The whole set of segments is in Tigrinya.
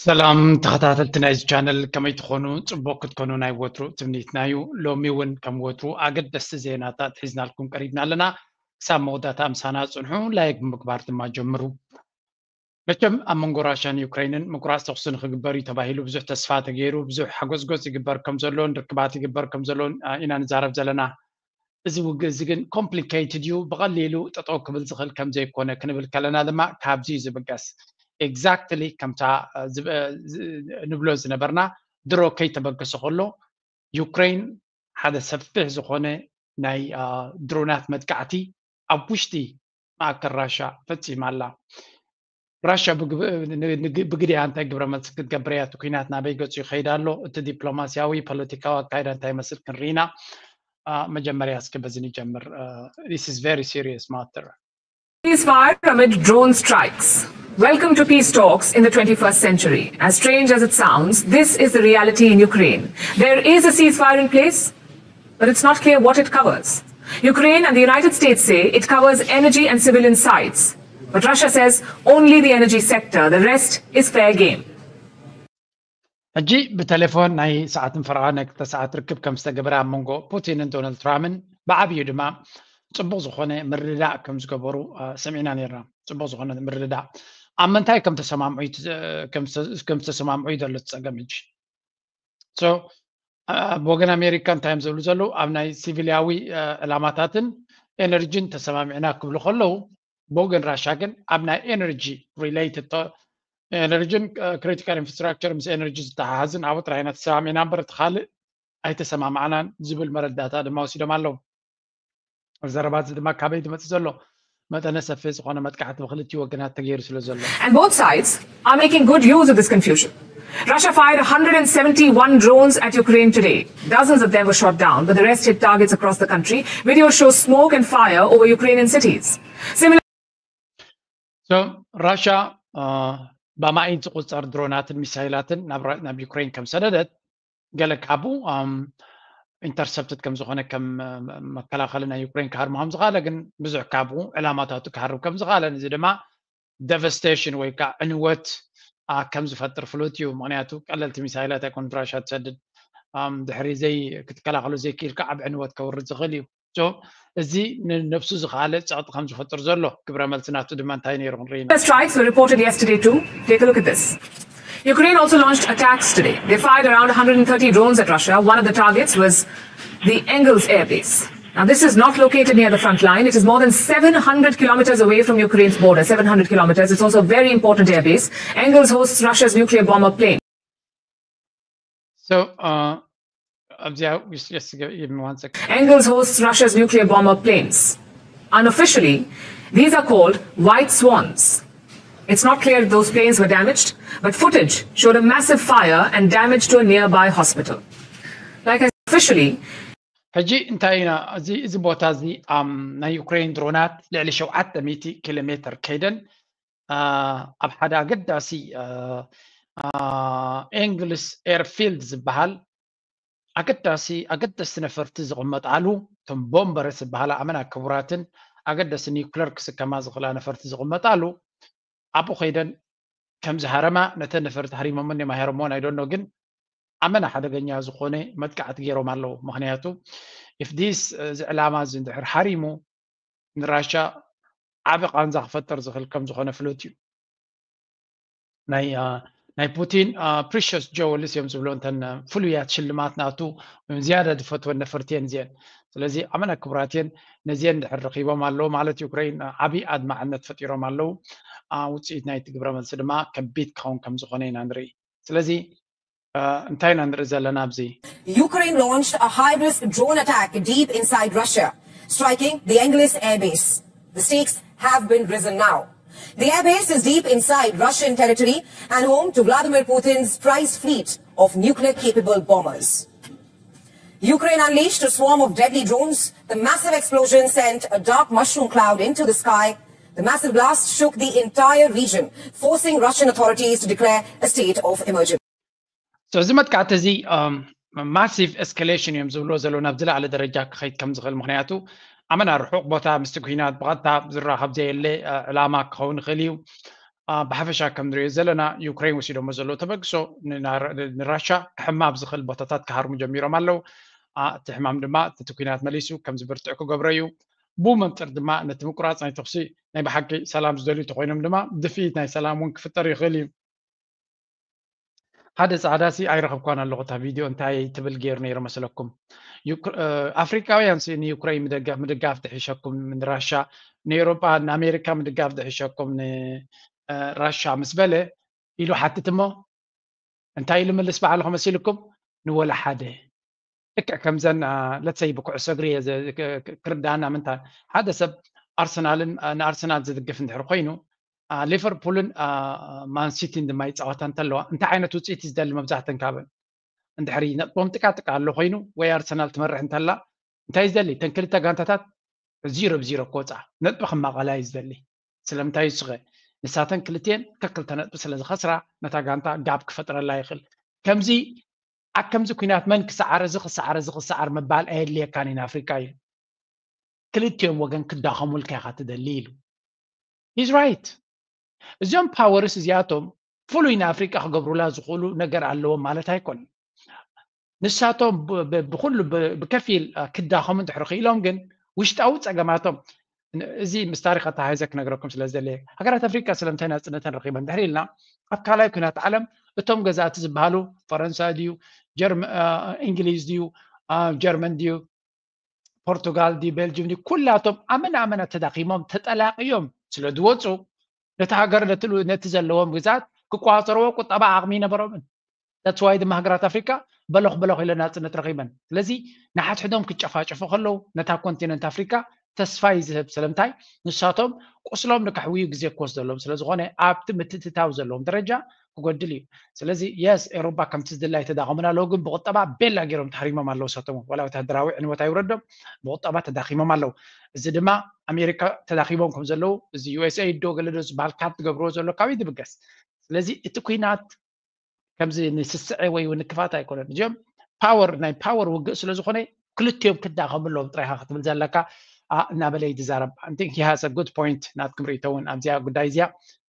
ሰላም ተኸታተልቲ ናይዚ ቻነል፣ ከመይ ትኾኑ? ጽቡቕ ክትኮኑ ናይ ወትሩ ትምኒትና እዩ። ሎሚ እውን ከም ወትሩ ኣገደስቲ ዜናታት ሒዝናልኩም ቀሪብና ኣለና። ክሳብ መወዳእታ ምሳና ጽንሑ፣ ላይክ ብምግባር ድማ ጀምሩ። መቸም ኣብ መንጎ ራሻን ዩክሬንን ምቁራጽ ተኹሲ ንክግበር እዩ ተባሂሉ ብዙሕ ተስፋ ተገይሩ፣ ብዙሕ ሓጎጽጎጽ ይግበር ከም ዘሎን ርክባት ይግበር ከም ዘሎን ኢና ንዛረብ ዘለና። እዚ ውግእ እዚ ግን ኮምፕሊኬትድ እዩ፣ ብቐሊሉ ጠጠው ክብል ዝኽእል ከም ዘይኮነ ክንብል ከለና ድማ ካብዚ እዩ ዝብገስ። ኤግዛክትሊ ከምታ ንብሎ ዝነበርና፣ ድሮ ከይተበገሰ ከሎ ዩክሬን ሓደ ሰፊሕ ዝኾነ ናይ ድሮናት መጥቃዕቲ ኣብ ውሽጢ ማእከል ራሻ ፈጺማ ኣላ። ራሻ ብግዲኣ እንታይ ግብረ መልሲ ክትገብር እያ? እቲ ኩናት ናበይ ገጹ ይኸይድ ኣሎ? እቲ ዲፕሎማስያዊ ፖለቲካዊ ኣካይዳ እንታይ ይመስል ክንርኢ ኢና። መጀመርያ እስኪ በዚ ንጀምር። This is very serious matter. Ceasefire amid drone strikes. Welcome to peace talks in the twenty-first century. As strange as it sounds, this is the reality in Ukraine. There is a ceasefire in place, but it's not clear what it covers. Ukraine and the United States say it covers energy and civilian sites, but Russia says only the energy sector, the rest is fair game. ሕጂ ብቴሌፎን ናይ ሰዓትን ፈረቓ ናይ ክልተ ሰዓት ርክብ ከም ዝተገበረ ኣብ መንጎ ፑቲንን ዶናልድ ትራምፕን ብዓብዩ ድማ ጽቡቕ ዝኾነ ምርድዳእ ከም ዝገበሩ ሰሚዕና ነርና። ጽቡቕ ዝኾነ ምርድዳእ ኣብ ምንታይ ከም ተሰማምዑ ከም ዝተሰማምዑ እዩ ዘሎ ጸገም። ሕጂ ኣብ ወገን ኣሜሪካ እንታይ እዮም ዝብሉ ዘለዉ? ኣብ ናይ ሲቪልያዊ ዕላማታትን ኤነርጂን ተሰማሚዕና ክብሉ ከለዉ፣ ብወገን ራሻ ግን ኣብ ናይ ኤነርጂ ሪሌትድ፣ ኤነርጂን ክሪቲካል ኢንፍራስትራክቸር ምስ ኤነርጂ ዝተሓሓዝን ኣብኡ ጥራይ ኢና ተሰማሚዕና እምበር እቲ ካልእ ኣይተሰማማዕናን ዝብል መረዳእታ ድማ ወሲዶም ኣለዉ። ዘረባ እዚ ድማ ካበይ ዝመጽእ ዘሎ? መጠነ ሰፊሕ ዝኾነ መጥቃዕቲ ብክልቲኡ ወገናት ተገይሩ ስለ ዘሎ። And both sides are making good use of this confusion. Russia fired one hundred and seventy-one drones at Ukraine today. Dozens of them were shot down, but the rest hit targets across the country. Videos show smoke and fire over Ukrainian cities. Similar ራሻ ብኣማኢት ዝቑጸር ድሮናትን ሚሳይላትን ናብ ዩክሬን ከም ሰደደት፣ ገለ ካብኡ ኢንተርሰፕትድ ከም ዝኾነ፣ ከም መከላኸሊ ናይ ዩክሬን ክሃርሞ ከም ዝኽኣለ፣ ግን ብዙሕ ካብኡ ዕላማታቱ ክሃርም ከም ዝኽኣለን፣ እዚ ድማ ደቨስቴሽን ወይ ከዓ ዕንወት ከም ዝፈጥር ፍሉጥ እዩ። ምክንያቱ ቀለልቲ ሚሳይላት ኣይኮኑን ራሻ ትሰድድ፣ ድሕሪ ዘይ ክትከላኸሎ ዘይክኢልካ ዓብ ዕንወት ከውርድ ዝኽእል እዩ። እዚ ንነብሱ ዝኸኣለ ጸቕጢ ከም ዝፈጥር ዘሎ ግብረ መልሲ ናቱ ድማ እንታይ ነይሩ ክንርኢ ኢና። Strikes were reported yesterday too. Take a look at this. Ukraine also launched attacks today. They fired around one hundred and thirty drones at Russia. One of the targets was the Engels airbase. Now, this is not located near the front line. It is more than seven hundred kilometers away from Ukraine's border, seven hundred kilometers. It's also a very important airbase. Engels hosts Russia's nuclear bomber plane. So, uh, Abzia, just, just give me one second. Engels hosts Russia's nuclear bomber planes. Unofficially, these are called white swans. It's not clear if those planes were damaged, but footage showed a massive fire and damage to a nearby hospital. Like I said, officially, ሕጂ እንታይ ኢና፣ እዚ እዚ ቦታ እዚ ናይ ዩክሬን ድሮናት ልዕሊ ሸውዓተ ሚእቲ ኪሎ ሜትር ከይደን ኣብ ሓደ ኣገዳሲ ኤንግልስ ኤርፊልድ ዝበሃል ኣገዳሲ ኣገደስቲ ነፈርቲ ዝቕመጣሉ፣ እቶም ቦምበርስ ዝበሃላ ኣመና ክቡራትን ኣገደስቲ ኒውክለር ክስከማ ዝኽእላ ነፈርቲ ዝቕመጣሉ ኣብኡ ከይደን ከም ዝሃረማ፣ ነተን ነፈርቲ ሃሪሞመን እዮም ኣይሃረምዎን ኣይደኖ፣ ግን ኣመና ሓደገኛ ዝኾነ መጥቃዕቲ ገይሮም ኣለዉ። ምክንያቱ ኢፍ ዲስ እዚ ዕላማ እዚ እንድሕር ሃሪሙ ንራሻ ዓቢ ቃንዛ ክፈጥር ዝኽእል ከም ዝኾነ ፍሉጥ እዩ። ናይ ናይ ፑቲን ፕሪሽስ ጀወልስ እዮም ዝብሎ፣ እንተን ፍሉያት ሽልማት ናቱ ዝያዳ ዝፈትወን ነፈርቲ እየን እዚአን። ስለዚ ኣመና ክቡራት እየን፣ ነዚአን እንድሕር ረኺቦም ኣለዉ ማለት ዩክሬን ዓቢ ኣድማዕነት ፈጢሮም ኣለዉ። ውፅኢት ናይቲ ግብረ መልሲ ድማ ከቢድ ክኸውን ከም ዝኾነ ኢና ንርኢ። ስለዚ እንታይ ኢና ንርኢ ዘለና ኣብዚ? Ukraine launched a high-risk drone attack deep inside Russia, striking the Englis airbase. The stakes have been risen now. The airbase is deep inside Russian territory and home to Vladimir Putin's prized fleet of nuclear-capable bombers. Ukraine unleashed a swarm of deadly drones. The massive explosion sent a dark mushroom cloud into the sky. The massive blast shook the entire region, forcing Russian authorities to declare a state of emergency. እዚ መጥቃዕቲ እዚ ማሲቭ ኤስካሌሽን እዮም ዝብሎ ዘለዉ፣ ናብ ዝለዓለ ደረጃ ክኸይድ ከም ዝኽእል። ምክንያቱ ኣመና ርሑቕ ቦታ ምስቲ ኩናት ብቐጥታ ዝራኸብ ዘየለ ዕላማ ክኸውን ይኽእል እዩ። ብሓፈሻ ከም ንሪኦ ዘለና ዩክሬን ወሲዶሞ ዘለዉ ተበግሶ ንራሻ ክሕማብ ዝኽእል ቦታታት ክሃርሙ ጀሚሮም ኣለዉ። እቲ ሕማም ድማ እቲ ኩናት መሊሱ ከም ዝብርትዕ ክገብሮ እዩ። ብኡ መንፅር ድማ ነቲ ምቁራፅ ናይ ተኩሲ ናይ ብሓቂ ሰላም ዝደልዩ እንተኮይኖም ድማ ድፍኢት ናይ ሰላም እውን ክፍጠር ይኽእል እዩ። ሓደ ጻዕዳ ሲ ኣይረኸብኳን ኣለኹ። እታ ቪድዮ እንታይ ትብል ገይሩ ነይሩ መስለኩም? ኣፍሪቃውያን ሲ ንዩክሬን ምድጋፍ ድሒሸኩም ንራሻ፣ ንኤውሮጳ ንኣሜሪካ ምድጋፍ ድሒሸኩም ንራሻ ምስ በለ ኢሉ ሓትት እሞ እንታይ ኢሉ ምልስ በዓልኹ መሲልኩም? ንወላ ሓደ። ልክዕ ከምዘን ለትሰይ ብኩዕሶ እግሪ ክርዳና ምንታ ሓደ ሰብ ኣርሰናልን ንኣርሰናል ዝድግፍ እንድሕር ኮይኑ ሊቨርፑልን ማንሲቲን ድማ ይፃወታ እንተለዋ እንታይ ዓይነት ውፅኢት እዩ ዝደሊ መብዛሕተን ካብን እንድሕሪ ነጥቦም ጥቃ ጥቃ ኣሎ ኮይኑ ወይ ኣርሰናል ትመርሕ እንተላ እንታይ እዩ ዝደሊ እተን ክልተ ጋንታታት ዚሮ ብዚሮ ክወፃ ነጥቢ ክማቐላ እዩ ዝደሊ። ስለምንታይ እሱኸ ንሳተን ክልቴን ከክልተ ነጥቢ ስለ ዝኸስራ ነታ ጋንታ ጋብ ክፈጥረላ ይኽእል። ከምዚ ኣብ ከምዚ ኩናት መን ክሰዓር እዚ ክሰዓር እዚ ክሰዓር ምባል ኣየድልየካን እዩ ንኣፍሪቃ እዩ። ክልቲኦም ወገን ክዳኸሙልካ ኢኻ ትደሊ ኢሉ። He's right። እዚኦም ፓወርስ እዚኣቶም ፍሉይ ንኣፍሪቃ ክገብሩላ ዝኽእሉ ነገር ኣለዎም ማለት ኣይኮነን። ንሳቶም ብኩሉ ብከፊል ክዳኸሙ እንድሕር ክኢሎም ግን ውሽጣዊ ፀገማቶም እዚ ምስ ታሪክ ኣተሓሒዘ ክነግረኩም ስለ ዝደለየ ሃገራት ኣፍሪቃ ስለምንታይ ናፅነተን ረኪበን ድሕሪ ኢልና ኣብ ካልኣይ ኩናት ዓለም እቶም ገዛእቲ ዝበሃሉ ፈረንሳ ድዩ እንግሊዝ ድዩ ጀርመን ድዩ ፖርቱጋል ድዩ ቤልጅም ድዩ ኩላቶም ኣመና ኣመና ተዳኺሞም ተጠላቅዮም ስለ ዝወፁ ነቲ ሃገር ነቲ ዘለዎም ግዛት ክቋፀርዎ ቁጠባ ዓቕሚ ይነበሮምን። That's why ድማ ሃገራት ኣፍሪካ በለኽ በለኽ ኢለ ናፅነት ረኺበን። ስለዚ ንሓድሕዶም ክጨፋጨፉ ከለዉ ነታ ኮንቲነንት ኣፍሪካ ተስፋ እዩ ዝህብ። ስለምንታይ ንሳቶም ቁስሎም ንከሕውዩ ግዜ ክወስደሎም ስለዝኾነ ኣብቲ ምትእትታው ዘለዎም ደረጃ ክጎድል እዩ። ስለዚ የስ ኤሮፓ ከምቲ ዝድላይ ተዳኸሙና ኣለዉ፣ ግን ብቁጠባ ቤላ ገይሮም ተሃሪሞም ኣለዉ። ሳቶም ዋላ ወታደራዊ ዕንወት ኣይውረዶም ብቁጠባ ተዳኺሞም ኣለዉ። እዚ ድማ ኣሜሪካ ተዳኺሞም ከም ዘለዉ እዚ ዩኤስኤ ዶ ገለ ዶ ዝበሃል ካብ ትገብርዎ ዘሎ ካበይ ትብገስ? ስለዚ እቲ ኩናት ከምዚ ንስስዐ ወይ እውን ንክፋት ኣይኮነን። እዚኦም ፓወር ናይ ፓወር ውግእ ስለ ዝኾነ ክልቲኦም ክዳኸሙ ኣለዎም ጥራይካ ክትብል ዘለካ እናበለ እዩ ዝዛረብ። I think he has a good point። ናትኩም ርእቶ እውን ኣብዚኣ ጉዳይ እዚኣ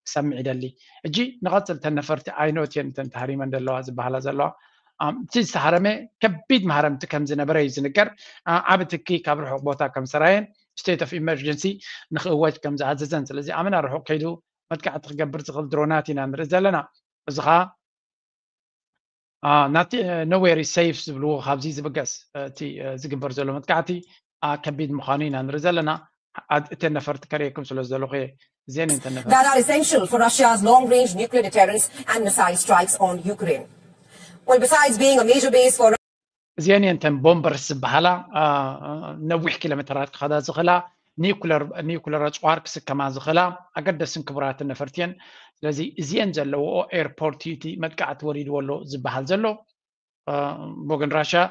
ክሰምዕ ይደሊ። እጂ ንቐፅል ተን ነፈርቲ ኣይኖት እየን ተን ተሃሪመን ዘለዋ ዝበሃላ ዘለዋ እቲ ዝተሃረመ ከቢድ መሃረምቲ ከም ዝነበረ እዩ ዝንገር። ዓብ ትኪ ካብ ርሑቕ ቦታ ከም ሰራየን state of emergency ንክእወጅ ከም ዝኣዘዘን ስለዚ ኣመና ርሑቕ ከይዱ መጥቃዕቲ ክገብር ዝኽእል ድሮናት ኢና ንርኢ ዘለና። እዚ ከዓ ናቲ nowhere is safe ዝብልዎ ካብዚ ዝብገስ እቲ ዝግበር ዘሎ መጥቃዕቲ ከቢድ ምዃኑ ኢና ንርኢ ዘለና። እተን ነፈርቲ ከርእየኩም ስለ ዝደለኹ እየ። እዚአን እተን ነፈርቲ that are essential for Russia's long-range nuclear deterrence and missile strikes on Ukraine. Well, besides being a major base for እዚአን እየን እተን ቦምበርስ ዝበሃላ ነዊሕ ኪሎ ሜትራት ክኸዳ ዝኽእላ ኒኩለር ኣፅዋር ክስከማ ዝኽእላ ኣገደስን ክቡራትን ነፈርቲ እየን። ስለዚ እዚአን ዘለዎኦ ኤርፖርት እዩ እቲ መጥቃዕቲ ወሪድዎ ኣሎ ዝበሃል ዘሎ። ብወገን ራሽያ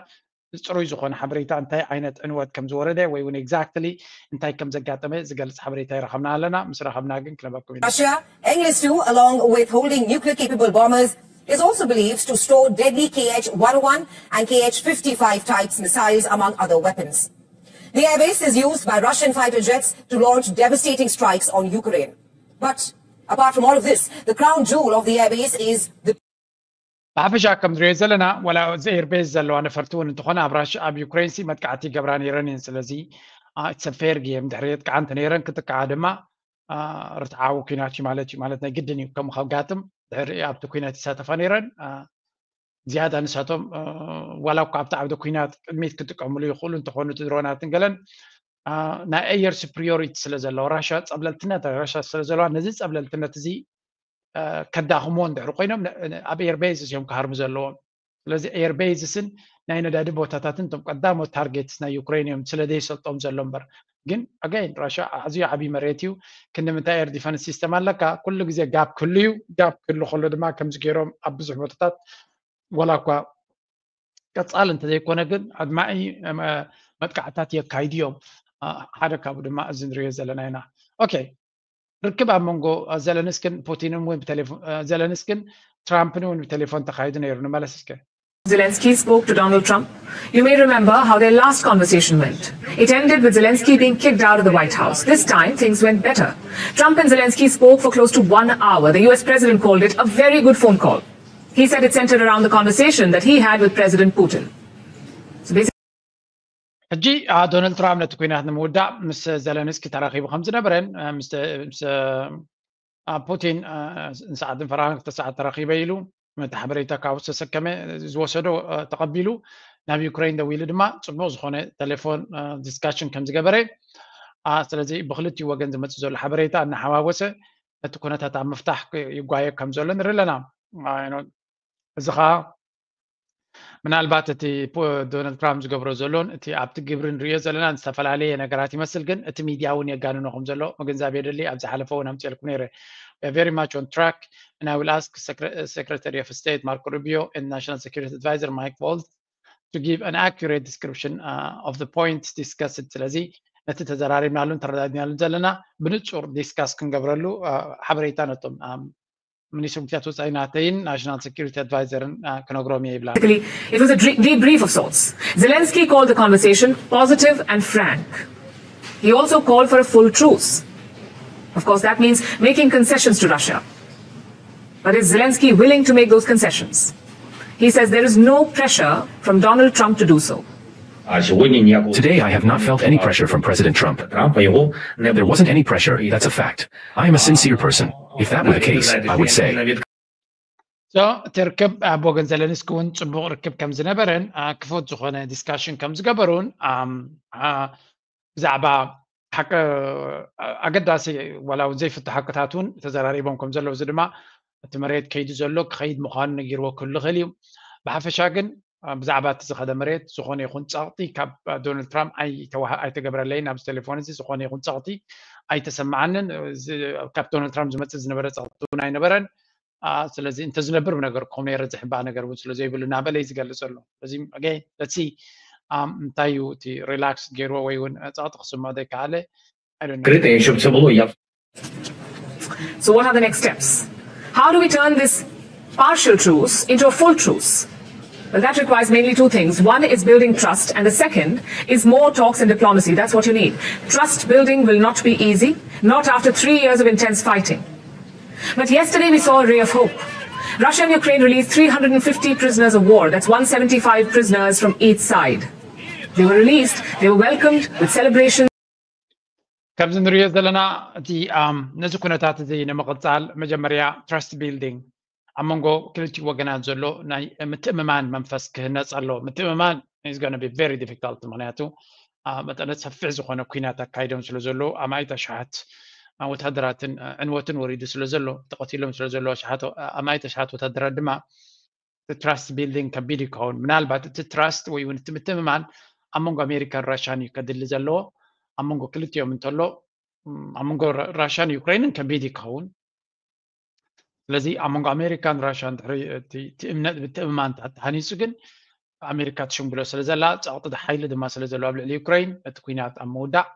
ፅሩይ ዝኾነ ሓበሬታ እንታይ ዓይነት ዕንወት ከም ዝወረደ ወይ እውን exactly እንታይ ከም ዘጋጠመ ዝገልፅ ሓበሬታ ይረኸብና ኣለና። ምስ ረኸብና ግን ክነበኩም ኢና። Russia, English too, along with holding nuclear capable bombers, is also believed to store deadly Kh one oh one and Kh fifty-five types missiles, among other weapons. The airbase is used by Russian fighter jets to launch devastating strikes on Ukraine. But apart from all of this, the crown jewel of the airbase is the ብሓፈሻ ከም ዝሪኦ ዘለና ዋላ እዚ ኤርቤዝ ዘለዋ ነፈርቲ እውን እንተኾነ ኣብ ራሽ ኣብ ዩክሬን ሲ መጥቃዕቲ ይገብራ ነይረን እየን። ስለዚ it's a fair game። ድሕሪ የጥቃዓ እንተነይረን ክጥቃዓ ድማ ርትዓዊ ኩናት እዩ ማለት እዩ። ማለት ናይ ግድን እዩ ከምኡ ከጋጥም ድሕሪ ኣብቲ ኩናት ይሳተፋ ነይረን። ዝያዳ ንሳቶም ዋላ እኳ ኣብቲ ዓውደ ኩናት ቅድሚት ክጥቀምሉ ይኽእሉ እንተኾኑ እቲ ድሮናትን ገለን ናይ ኣየር superiority ስለ ዘለዎ ራሻ ፀብለልትነት ራሻ ስለ ዘለዋ ነዚ ፀብለልትነት እዚ ከዳኽምዎ እንድሕር ኮይኖም ኣብ ኤርቤዝስ እዮም ክሃርሙ ዘለዎም። ስለዚ ኤርቤዝስን ናይ ነዳዲ ቦታታትን እቶም ቀዳሞት ታርጌትስ ናይ ዩክሬን እዮም ስለ ዘይሰልጦም ዘሎ እምበር ግን ኣጋይን ራሻ ኣዝዩ ዓብዪ መሬት እዩ። ክንዲ ምንታይ ኤር ዲፈንስ ሲስተም ኣለካ ኩሉ ግዜ ጋፕ ክህሉ እዩ። ጋፕ ክህሉ ከሎ ድማ ከምዚ ገይሮም ኣብ ብዙሕ ቦታታት ዋላ እኳ ቀፃሊ እንተዘይኮነ ግን ኣድማዒ መጥቃዕታት የካይዱ እዮም። ሓደ ካብኡ ድማ እዚ ንሪኦ ዘለና ኢና። ኦኬ ርክብ ኣብ መንጎ ዘለንስክን ፑቲንን እውን ብቴሌፎን ዘለንስክን ትራምፕን እውን ብቴሌፎን ተኻይዱ ነይሩ። ንመለስ እስከ Zelensky spoke to Donald Trump. You may remember how their last conversation went. It ended with Zelensky being kicked out of the White House. This time, things went better. Trump and Zelensky spoke for close to one hour. The U S president called it a very good phone call. He said it centered around the conversation that he had with President Putin. So basically, ሕጂ ዶናልድ ትራምፕ ነቲ ኩናት ንምውዳእ ምስ ዘለንስኪ ተራኺቡ ከም ዝነበረን ምስ ፑቲን ንሰዓትን ፈረቓን ክልተ ሰዓት ተራኺበ ኢሉ ነቲ ሓበሬታ ካብኡ ዝተሰከመ ዝወሰዶ ተቐቢሉ ናብ ዩክሬን ደዊሉ ድማ ፅቡቕ ዝኾነ ቴሌፎን ዲስካሽን ከም ዝገበረ፣ ስለዚ ብክልቲኡ ወገን ዝመፅእ ዘሎ ሓበሬታ እናሓዋወሰ ነቲ ኩነታት ኣብ ምፍታሕ ይጓየ ከም ዘሎ ንርኢ ኣለና። እዚ ከዓ ምናልባት እቲ ዶናልድ ትራምፕ ዝገብሮ ዘሎን እቲ ኣብቲ ግብሪ ንሪኦ ዘለና ዝተፈላለየ ነገራት ይመስል፣ ግን እቲ ሚድያ እውን የጋንኖ ከም ዘሎ ምግንዛብ የድሊ። ኣብ ዝሓለፈ እውን ኣምፅኤልኩም ነይረ። Very much on track, and I will ask Secretary of State Marco Rubio and National Security Advisor Mike Waltz to give an accurate description uh, of the points discussed. ስለዚ ነቲ ተዘራሪብናሉን ተረዳድናሉን ዘለና ብንፁር ዲስካስ ክንገብረሉ ሓበሬታ ነቶም ሚኒስትር ጉዳያት ወፃኢ ናተይን ናሽናል ሴኩሪቲ ኣድቫይዘርን ክነግሮም እየ ይብላ። It was a debrief of sorts. Zelensky called the conversation positive and frank. He also called for a full truce. Of course, that means making concessions to Russia. But is Zelensky willing to make those concessions? He says there is no pressure from Donald Trump to do so. Today, I have not felt any pressure from President Trump. There wasn't any pressure, that's a fact. I am a sincere person. If that were the case, I would say. እቲ ርክብ ኣብ ወገን ዘለንስኪ እውን ፅቡቕ ርክብ ከም ዝነበረን ክፉት ዝኾነ ዲስካሽን ከም ዝገበሩን ብዛዕባ ሓቂ ኣገዳሲ ዋላ እውን ዘይፍቱ ሓቅታት እውን ተዘራሪቦም ከም ዘለዉ፣ እዚ ድማ እቲ መሬት ከይዱ ዘሎ ክኸይድ ምዃኑ ነጊርዎ ክህሉ ይኽእል እዩ። ብሓፈሻ ግን ብዛዕባ እቲ ዝኸደ መሬት ዝኾነ ይኹን ጸቕጢ ካብ ዶናልድ ትራምፕ ኣይተገበረለይን። ኣብዚ ቴሌፎን እዚ ዝኾነ ይኹን ጸቕጢ ኣይተሰማዓንን። ካብ ዶናልድ ትራምፕ ዝመጽእ ዝነበረ ጸቕጢ እውን ኣይነበረን። ስለዚ እንተዝነብር ምነገርኩም ነይረ፣ ዝሕባእ ነገር እውን ስለዘይብሉ እናበለ እዩ ዝገልጽ ዘሎ። ስለዚ እንታይ እዩ እቲ ሪላክስ ገይርዎ ወይ እውን ጸቕጢ ክስምዖ ዘይከኣለ? ክልተ የሽብ ተብሎ እያ። So what are the next steps? How do we turn this partial truce into a full truce? Well, that requires mainly two things. One is building trust, and the second is more talks and diplomacy. That's what you need. Trust building will not be easy, not after three years of intense fighting. But yesterday we saw a ray of hope. Russia and Ukraine released three hundred fifty prisoners of war. That's one seventy-five prisoners from each side. They were released, they were welcomed with celebrations. ከምዚ ንሪኦ ዘለና እቲ ነዚ ኩነታት እዚ ንምቕፃል መጀመርያ ትራስት ቢልዲንግ ኣብ መንጎ ክልቲኡ ወገናት ዘሎ ናይ ምትእምማን መንፈስ ክህነፅ ኣሎ። ምትእምማን is gonna be very difficult፣ ምክንያቱ መጠነ ሰፊሕ ዝኾነ ኩናት ኣካይዶም ስለ ዘለዉ ኣማኢት ኣሽሓት ወታደራትን ዕንወትን ወሪዱ ስለ ዘሎ፣ ተቐቲሎም ስለ ዘለዉ ኣማኢት ኣሽሓት ወታደራት ድማ ትራስት ቢልዲንግ ከቢድ ይኸውን። ምናልባት እቲ ትራስት ወይ እውን እቲ ምትእምማን ኣብ መንጎ ኣሜሪካን ራሻን እዩ ከድሊ ዘለዎ። ኣብ መንጎ ክልቲኦም እንተሎ ኣብ መንጎ ራሻን ዩክሬንን ከቢድ ይኸውን። ስለዚ ኣብ መንጎ ኣሜሪካን ራሻን ድሕሪ እቲ እምነት ምትእምማን ተሃኒፁ ግን ኣሜሪካ ትሽምግሎ ስለ ዘላ፣ ፀቕጢ ሓይሊ ድማ ስለ ዘሎ ኣብ ልዕሊ ዩክሬን እቲ ኩናት ኣብ ምውዳእ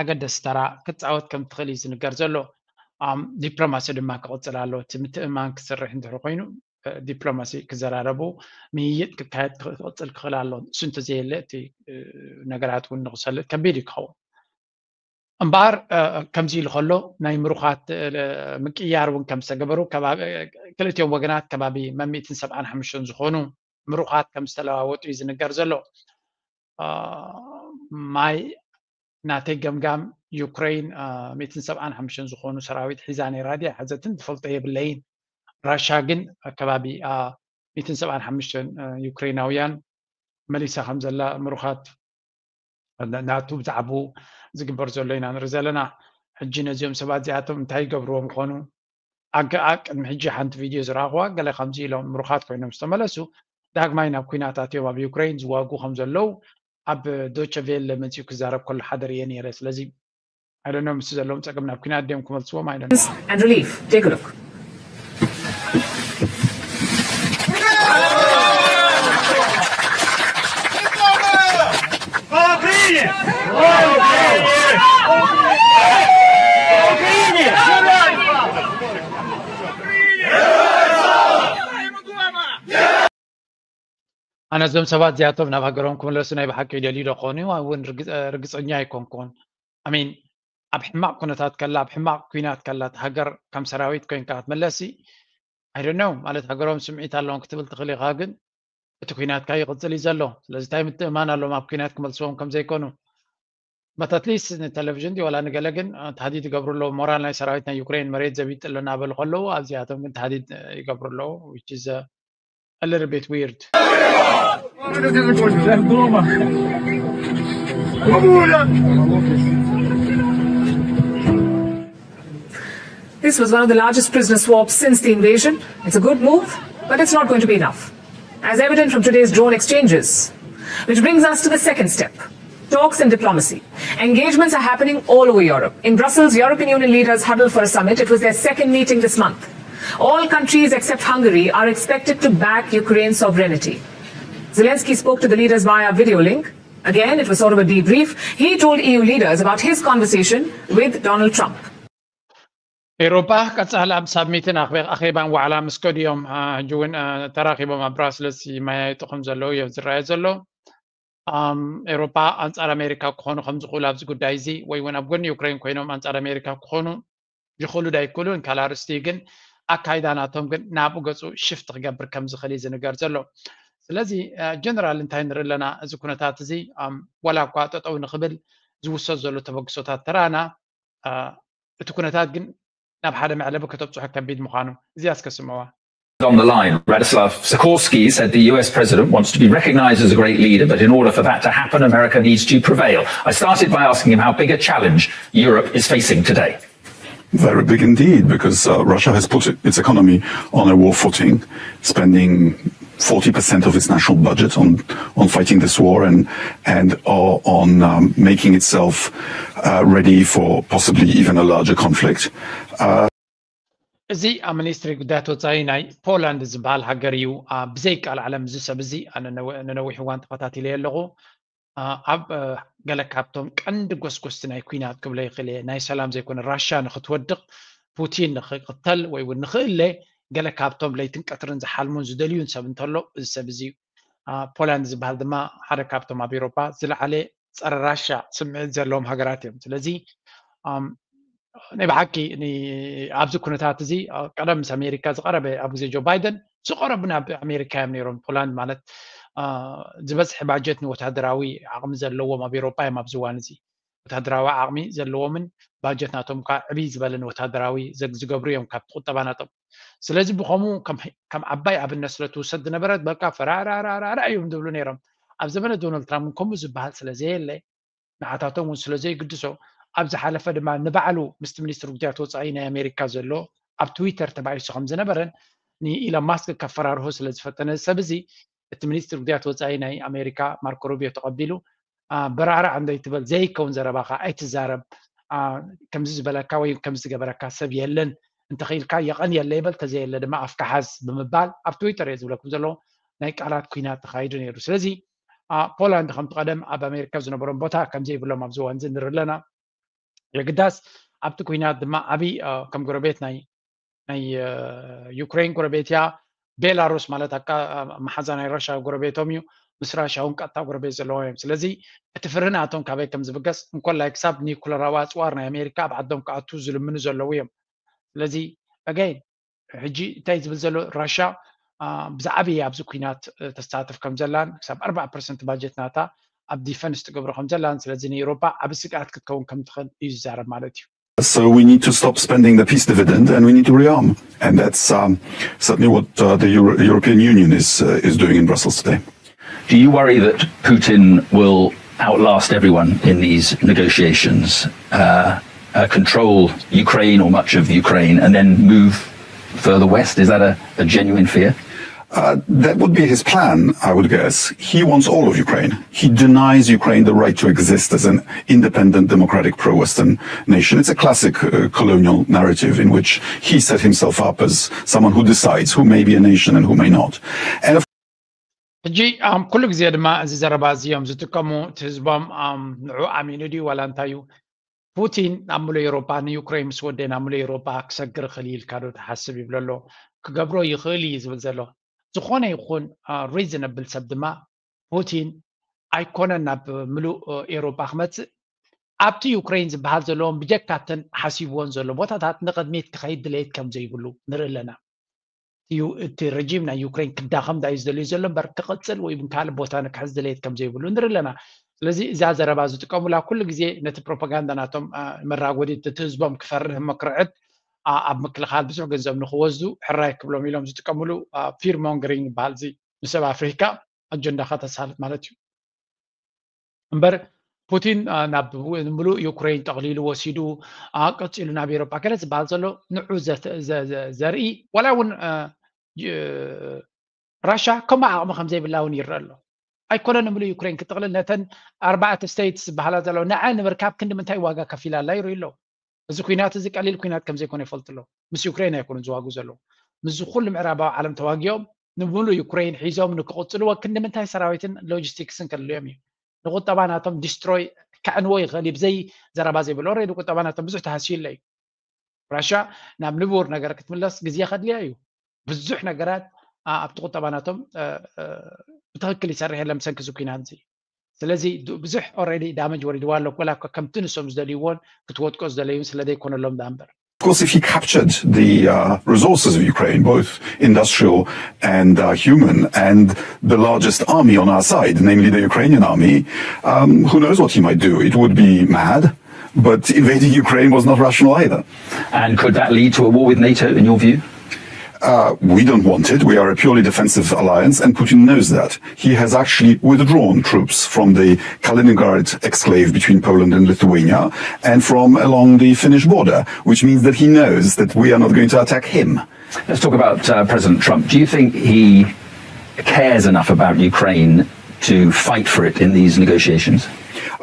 ኣገደሲ ተራ ክትፃወት ከም ትኽእል እዩ ዝንገር ዘሎ። ዲፕሎማሲ ድማ ክቕፅል ኣሎ። እቲ ምትእምማን ክስርሕ እንድሕር ኮይኑ ዲፕሎማሲ ክዘራረቡ፣ ምይይጥ ክካየድ ክቕፅል ክኽእል ኣሎ። እሱ እንተዘየለ እቲ ነገራት እውን ንክሰልጥ ከቢድ እዩ ክኸውን። እምበኣር ከምዚ ኢሉ ከሎ ናይ ምሩኻት ምቅያር እውን ከም ዝተገበሩ፣ ክልቲኦም ወገናት ከባቢ መሚእትን ሰብዓን ሓሙሽተን ዝኾኑ ምሩኻት ከም ዝተለዋወጡ እዩ ዝንገር ዘሎ። ማይ ናተይ ገምጋም ዩክሬን ሚእትን ሰብዓን ሓሙሽተን ዝኾኑ ሰራዊት ሒዛ ነይራ ድያ ሓዘትን ትፈልጦ የብለይን። ራሻ ግን ከባቢ ሚእትን ሰብዓን ሓሙሽተን ዩክሬናውያን መሊሳ ከም ዘላ ምሩኻት ናቱ ብዛዕባኡ ዝግበር ዘሎ ኢና ንርኢ ዘለና። ሕጂ ነዚኦም ሰባት እዚኣቶም እንታይ ይገብርዎም ይኾኑ? ኣገኣ ቅድሚ ሕጂ ሓንቲ ቪድዮ ዝረኣኽዋ ገለ ከምዚ ኢሎም ምሩኻት ኮይኖም ዝተመለሱ ዳግማይ ናብ ኩናት ኣትዮም ኣብ ዩክሬን ዝዋጉ ከም ዘለዉ ኣብ ዶቸ ቬለ መፂኡ ክዛረብ ከሎ ሓደር እየ ነይረ። ስለዚ ኣይደኖ ምስ ዘለዎም ፀገም ናብ ኩናት ድዮም ክመልስዎም ኣይደኖ። And relief. Take a look. ነዞም ሰባት እዚኣቶም ናብ ሃገሮም ክምለሱ ናይ ብሓቂ ይደልዩ ዶ ክኾኑ? እውን ርግፀኛ ኣይኮንኩን። ኣሚን ኣብ ሕማቕ ኩነታት ከላ ኣብ ሕማቕ ኩናት ከላ ሃገር ከም ሰራዊት ኮይንካ ክትመለሲ ኣይደነው ማለት ሃገሮም ስምዒት ኣለዎም ክትብል ትኽእል ኢኻ። ግን እቲ ኩናትካ ይቕፅል እዩ ዘሎ። ስለዚ እንታይ ምትእማን ኣለዎም ኣብ ኩናት ክመልስዎም ከም ዘይኮኑ? But at least ንቴሌቪዥን ድዩ ዋላ ንገለ ግን ታህዲድ ይገብሩ ኣለዉ። ሞራል ናይ ሰራዊት ናይ ዩክሬን መሬት ዘቢጥ ኣለና በሉ ከለዉ ኣብዚኣቶም ግን ታህዲድ ይገብሩ ኣለዉ። Which is a little bit weird. This was one of the largest prisoner swaps since the invasion. It's a good move, but it's not going to be enough, as evident from today's drone exchanges. Which brings us to the second step, talks and diplomacy. Engagements are happening all over Europe. In Brussels, European Union leaders huddle for a summit. It was their second meeting this month. All countries except Hungary are expected to back Ukraine's sovereignty. Zelensky spoke to the leaders via video link. Again, it was sort of a debrief. He told E U leaders about his conversation with Donald Trump. ኤውሮጳ ቀጻሊ ኣብ ሳብሚትን ኣኼባን ዋዕላ ምስ ከዱ እዮም። ሕጂ እውን ተራኺቦም ኣብ ብራስለስ ይመያየጡ ከም ዘለዉ እዮም ዝረኣዩ ዘሎ። ኤውሮጳ ኣንጻር ኣሜሪካ ክኾኑ ከም ዝኽእሉ ኣብዚ ጉዳይ እዚ ወይ እውን ኣብ ጎኒ ዩክሬን ኮይኖም ኣንጻር ኣሜሪካ ክኾኑ ይኽእሉ ዶ ኣይክእሉን ካልእ ኣርእስቲ እዩ። ግን ኣካይዳ ናቶም ግን ናብኡ ገጹ ሽፍት ክገብር ከም ዝኽእል እዩ ዝንገር ዘሎ። ስለዚ ጀነራል እንታይ ንርኢ ኣለና? እዚ ኩነታት እዚ ዋላ እኳ ጠጠው ንኽብል ዝውሰድ ዘሎ ተበግሶታት ተራና እቲ ኩነታት ግን ናብ ሓደ መዕለቢ ከተብፅሖ ከቢድ ምዃኑ እዚኣ እስከ ስምዕዋ። On the line, Radoslav Sikorski said the U S president wants to be recognized as a great leader, but in order for that to happen, America needs to prevail. I started by asking him how big a challenge Europe is facing today. Very big indeed, because uh, Russia has put its economy on a war footing, spending forty percent of its national budget on, on fighting this war and, and on um, making itself uh, ready for possibly even a larger conflict. Uh, እዚ ኣብ ሚኒስትሪ ጉዳያት ወፃኢ ናይ ፖላንድ ዝበሃል ሃገር እዩ። ብዘይ ቃል ዓለም እዚ ሰብ እዚ ኣነ ንነዊሕ እዋን ተኸታቲለየ ኣለኹ። ኣብ ገለ ካብቶም ቀንዲ ጎስጎስቲ ናይ ኩናት ክብሎ ይኽእል እየ። ናይ ሰላም ዘይኮነ ራሻ ንክትወድቕ ፑቲን ንክቅተል ወይ እውን ንክእለ ገለ ካብቶም ለይትን ቀትርን ዝሓልሙን ዝደልዩን ሰብ እንተሎ እዚ ሰብ እዚ እዩ። ፖላንድ ዝበሃል ድማ ሓደ ካብቶም ኣብ ኤሮፓ ዝለዓለ ፀረ ራሻ ስምዒት ዘለዎም ሃገራት እዮም። ስለዚ ናይ ብሓቂ ኣብዚ ኩነታት እዚ ቀደም ምስ ኣሜሪካ ዝቀረበ ኣብ ግዜ ጆ ባይደን ዝቀረቡ ናብ ኣሜሪካ እዮም ነይሮም። ፖላንድ ማለት ዝበዝሐ ባጀት ንወታደራዊ ዓቕሚ ዘለዎም ኣብ ኤሮፓ እዮም ኣብዚ እዋን እዚ። ወታደራዊ ዓቕሚ ዘለዎምን ባጀት ናቶም ከዓ ዕብይ ዝበለ ንወታደራዊ ዝገብሩ እዮም ካብቲ ቁጠባ ናቶም። ስለዚ ብኸምኡ ከም ዓባይ ኣብነት ስለ ትውሰድ ዝነበረት በቃ ፈራራራራ እዮም ዝብሉ ነይሮም። ኣብ ዘመነ ዶናልድ ትራምፕ ከምኡ ዝበሃል ስለ ዘየለ ንዓታቶም እውን ስለ ዘይግድሶ ኣብ ዝሓለፈ ድማ ንባዕሉ ምስቲ ሚኒስትር ጉዳያት ወፃኢ ናይ ኣሜሪካ ዘሎ ኣብ ትዊተር ተባኢሱ ከም ዝነበረን ንኢሎን ማስክ ከፈራርሆ ስለ ዝፈተነ ሰብ እዚ እቲ ሚኒስትር ጉዳያት ወፃኢ ናይ ኣሜሪካ ማርኮ ሩቢዮ ተቐቢሉ በራዕራዕ እንዶ ይትበል ዘይከውን ዘረባኻ ኣይትዛረብ ከምዚ ዝበለካ ወይ ከምዚ ዝገበረካ ሰብ የለን እንተኽኢልካ የቐንየለ ይበል ተዘየለ ድማ ኣፍካ ሓዝ ብምባል ኣብ ትዊተር እየ ዝብለኩም ዘሎ ናይ ቃላት ኩናት ተኻይዱ ነይሩ። ስለዚ ፖላንድ ከምቲ ቀደም ኣብ ኣሜሪካ ዝነበሮም ቦታ ከምዘይብሎም ኣብዚ እዋን እዚ ንርኢ ኣለና። የግዳስ ኣብቲ ኩናት ድማ ዓብይ ከም ጎረቤት ናይ ናይ ዩክሬን ጎረቤት እያ። ቤላሩስ ማለት ኣካ መሓዛ ናይ ራሻ ጎረቤቶም እዩ። ምስ ራሻ እውን ቀጥታ ጎረቤት ዘለዎም እዮም። ስለዚ እቲ ፍርሂ ናቶም ካበይ ከም ዝብገስ እንኮላይ ክሳብ ኒኩለራዊ ኣፅዋር ናይ ኣሜሪካ ኣብ ዓዶም ክኣቱ ዝልምኑ ዘለዉ እዮም። ስለዚ ኣገይን ሕጂ እንታይ ዝብል ዘሎ ራሻ ብዛዕበየ ኣብዚ ኩናት ተሳተፍ ከም ዘላን ክሳብ ኣርባዓ ፐርሰንት ባጀት ናታ ኣብ ዲፈንስ ትገብሮ ከም ዘላን ስለዚ ንኤውሮፓ ዓብ ስግኣት ክትከውን ከም ትኽእል እዩ ዝዛረብ ማለት እዩ። So we need to stop spending the peace dividend and we need to rearm. And that's um, certainly what uh, the Euro- European Union is, uh, is doing in Brussels today. Do you worry that Putin will outlast everyone in these negotiations, uh, uh, control Ukraine or much of Ukraine, and then move further west? Is that a, a genuine fear? Uh, that would be his plan, I would guess. He wants all of Ukraine. He denies Ukraine the right to exist as an independent, democratic, pro Western nation. It's a classic uh, colonial narrative in which he set himself up as someone who decides who may be a nation and who may not. And of ሕጂ ኩሉ ግዜ ድማ እዚ ዘረባ እዚ እዮም ዝጥቀሙ። እቲ ህዝቦም ንዑ ኣሚኑ ድዩ ዋላ እንታይ እዩ? ፑቲን ናብ ሙሉእ ኤውሮጳ ንዩክሬን ምስ ወደ ናብ ሙሉእ ኤውሮጳ ክሰግር ይኽእል እዩ ኢልካ ዶ ትሓስብ ይብል ኣሎ። ክገብሮ ይኽእል እዩ ዝብል ዘሎ። ዝኾነ ይኹን ሪዝነብል ሰብ ድማ ፑቲን ኣይኮነን ናብ ምሉእ ኤሮጳ ክመጽእ፣ ኣብቲ ዩክሬን ዝበሃል ዘለዎም ብጀካተን ሓሲብዎን ዘሎ ቦታታት ንቕድሚት ክኸይድ ድሌት ከም ዘይብሉ ንርኢ ኣለና። እቲ ረጂም ናይ ዩክሬን ክዳኸም ዳዩ ዝደልዩ ዘሎ እምበር ክቕጽል ወይ እውን ካልእ ቦታ ንክሕዝ ድሌት ከም ዘይብሉ ንርኢ ኣለና። ስለዚ እዛ ዘረባ ዝጥቀሙላ ኩሉ ግዜ ነቲ ፕሮፓጋንዳ ናቶም መራጎዲ እቲ ህዝቦም ክፈርህ መክርዕት ኣብ ምክልኻል ብዙሕ ገንዘብ ንክወስዱ ሕራይ ክብሎም ኢሎም ዝጥቀምሉ ፊር ሞንገሪንግ ይበሃል። እዚ ንሰብ ኣፍሪካ ኣጀንዳካ ተሳልጥ ማለት እዩ። እምበር ፑቲን ናብ ምሉእ ዩክሬን ጠቕሊሉ ወሲዱ ቀፂሉ ናብ ኤሮፓ ገለ ዝበሃል ዘሎ ንዑ ዘርኢ ዋላ እውን ራሻ ከምኡ ዓቕሚ ከም ዘይብላ እውን ይረአ ኣሎ። ኣይኮነ ንምሉእ ዩክሬን ክጥቕልል ነተን ኣርባዕተ ስቴትስ ዝበሃላ ዘለዋ ንዐ ንምርካብ ክንዲ ምንታይ ዋጋ ከፊላ ኣላ ይርኢ ኣሎ። እዚ ኩናት እዚ ቀሊል ኩናት ከም ዘይኮነ ይፈልጡ ኣሎ። ምስ ዩክሬን ኣይኮኑን ዝዋጉ ዘለዉ። ምስዚ ኩሉ ምዕራባዊ ዓለም ተዋጊኦም ንምሉእ ዩክሬን ሒዞም ንክቕፅልዎ ክንዲ ምንታይ ሰራዊትን ሎጂስቲክስን ከድልዮም እዩ። ንቁጠባ ናቶም ዲስትሮይ ከዕንዎ ይኽእል እዩ። ብዘይ ዘረባ ዘይብሎ ሬዲ ቁጠባ ናቶም ብዙሕ ተሃስዩለ እዩ። ራሻ ናብ ንቡር ነገር ክትምለስ ግዜ ከድልያ እዩ። ብዙሕ ነገራት ኣብቲ ቁጠባ ናቶም ብትክክል ይሰርሕ የለን ብሰንኪ እዚ ኩናት እዚ። ስለዚ ብዙሕ ኦልሬዲ ዳመጅ ወሪድዋ ኣሎ። ኮላ ከምቲ ንሶም ዝደልይዎን ክትወድቆ ዝደለዩን ስለ ዘይኮነሎም ዳ እምበር። Of course, if he captured the uh, resources of Ukraine, both industrial and uh, human, and the largest army on our side, namely the Ukrainian army, um, who knows what he might do? It would be mad, but invading Ukraine was not rational either. And could that lead to a war with NATO, in your view? Uh, we don't want it. We are a purely defensive alliance, and Putin knows that. He has actually withdrawn troops from the Kaliningrad exclave between Poland and Lithuania and from along the Finnish border, which means that he knows that we are not going to attack him. Let's talk about uh, President Trump. Do you think he cares enough about Ukraine to fight for it in these negotiations?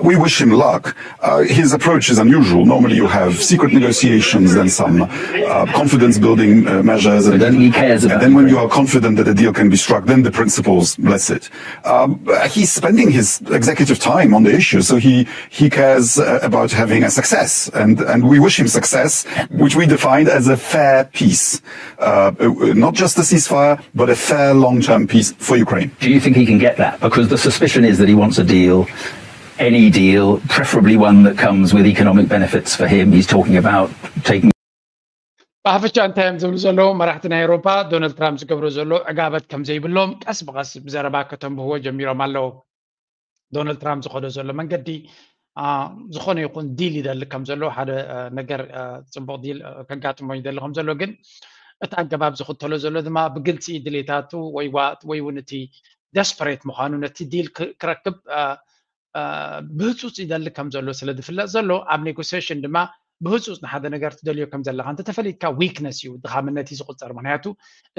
We wish him luck. Uh, his approach is unusual. Normally, you have secret negotiations, then some uh, confidence building uh, measures. And then, he cares about and then when you are confident that a deal can be struck, then the principles bless it. Um, he's spending his executive time on the issue, so he, he cares uh, about having a success. And, and we wish him success, which we defined as a fair peace. Uh, not just a ceasefire, but a fair long-term peace for Ukraine. Do you think he can get that? Because the suspicion is that he wants a deal, any deal, preferably one that comes with economic benefits for him. He's talking about taking ብሓፈሻ እንታይ እዮም ዝብሉ ዘለዉ መራሕቲ ናይ ኤሮፓ ዶናልድ ትራምፕ ዝገብሮ ዘሎ ዕጋበት ከም ዘይብሎም ቀስ ብቐስ ብዘረባ ከተንብህዎ ጀሚሮም ኣለዉ። ዶናልድ ትራምፕ ዝኸዶ ዘሎ መንገዲ ዝኾነ ይኹን ዲል ይደሊ ከም ዘሎ ሓደ ነገር ፅቡቕ ዲል ከጋጥሞ ይደሊ ከም ዘሎ ግን እቲ ኣገባብ ዝኽተሎ ዘሎ ድማ ብግልፂ ድሌታቱ ወይ እውን እቲ ደስፐሬት ምዃኑ ነቲ ዲል ክረክብ ብህፁፅ ይደሊ ከም ዘሎ ስለ ዝፍለጥ ዘሎ ኣብ ኔጎሲሽን ድማ ብህፁፅ ንሓደ ነገር ትደልዮ ከም ዘለካ እንተተፈሊጥካ ዊክነስ እዩ ድኻምነት እዩ ዝቁፀር። ምክንያቱ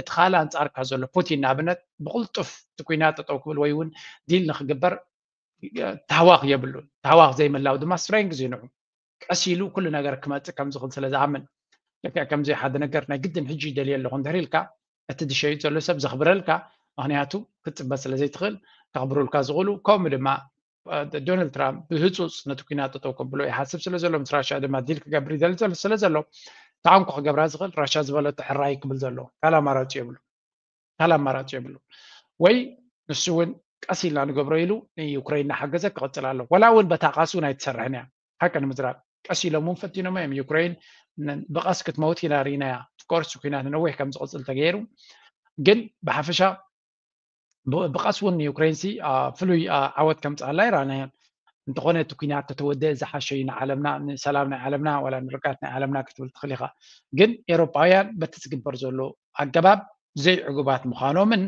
እቲ ካልእ ኣንፃርካ ዘሎ ፑቲን ንኣብነት ብቕልጡፍ እቲ ኩናት ጠጠው ክብል ወይ እውን ዲል ንክግበር ታህዋኽ የብሉን። ታህዋኽ ዘይምላው ድማ ስትሬንግዝ እዩ ንዑ። ቀስ ኢሉ ኩሉ ነገር ክመፅእ ከም ዝኽእል ስለ ዝኣምን ልክዕ ከምዚ ሓደ ነገር ናይ ግድን ሕጂ ይደልየ ኣለኹ እንድሕር ኢልካ እቲ ዝሸይጥ ዘሎ ሰብ ዘኽብረልካ ምክንያቱ ክትፅበ ስለ ዘይትኽእል ከኽብሩልካ ዝኽእሉ ከምኡ ድማ ዶናልድ ትራምፕ ብህፁፅ ነቲ ኩናት ጠጠው ከብሎ ይሓስብ ስለ ዘሎ ምስ ራሻ ድማ ዲል ክገብር ይደሊ ዘሎ ስለ ዘሎ ታንኮ ክገብራ ዝኽእል ራሻ ዝበለቶ ሕራይ ክብል ዘሎ ካልእ ኣማራፂ የብሉ ካልእ ኣማራፂ የብሉ ወይ ንሱ እውን ቀስ ኢልና ንገብሮ ኢሉ ንዩክሬን እናሓገዘ ክቕፅል ኣሎ ወላ እውን በታ ቃሱ ናይ ትሰርሕን እያ ሓቂ ንምዝራብ ቀስ ኢሎም እውን ፈቲኖም እዮም ዩክሬን ብቐስ ክትመውት ኢና ርኢናያ ትኮርስ ኩናት ንነዊሕ ከም ዝቕፅል ተገይሩ ግን ብሓፈሻ ብቐስ እውን ዩክሬን ሲ ፍሉይ ዓወት ከምፅኣላ ይረኣናዮ እንተኾነ እቲ ኩናት ተተወደ ዝሓሸ እዩ ንዓለምና ንሰላም ናይ ዓለምና ወላ ንርጋት ናይ ዓለምና ክትብል ትኽእል ኢኻ ግን ኤሮፓውያን በቲ ዝግበር ዘሎ ኣገባብ ዘይዕጉባት ምዃኖምን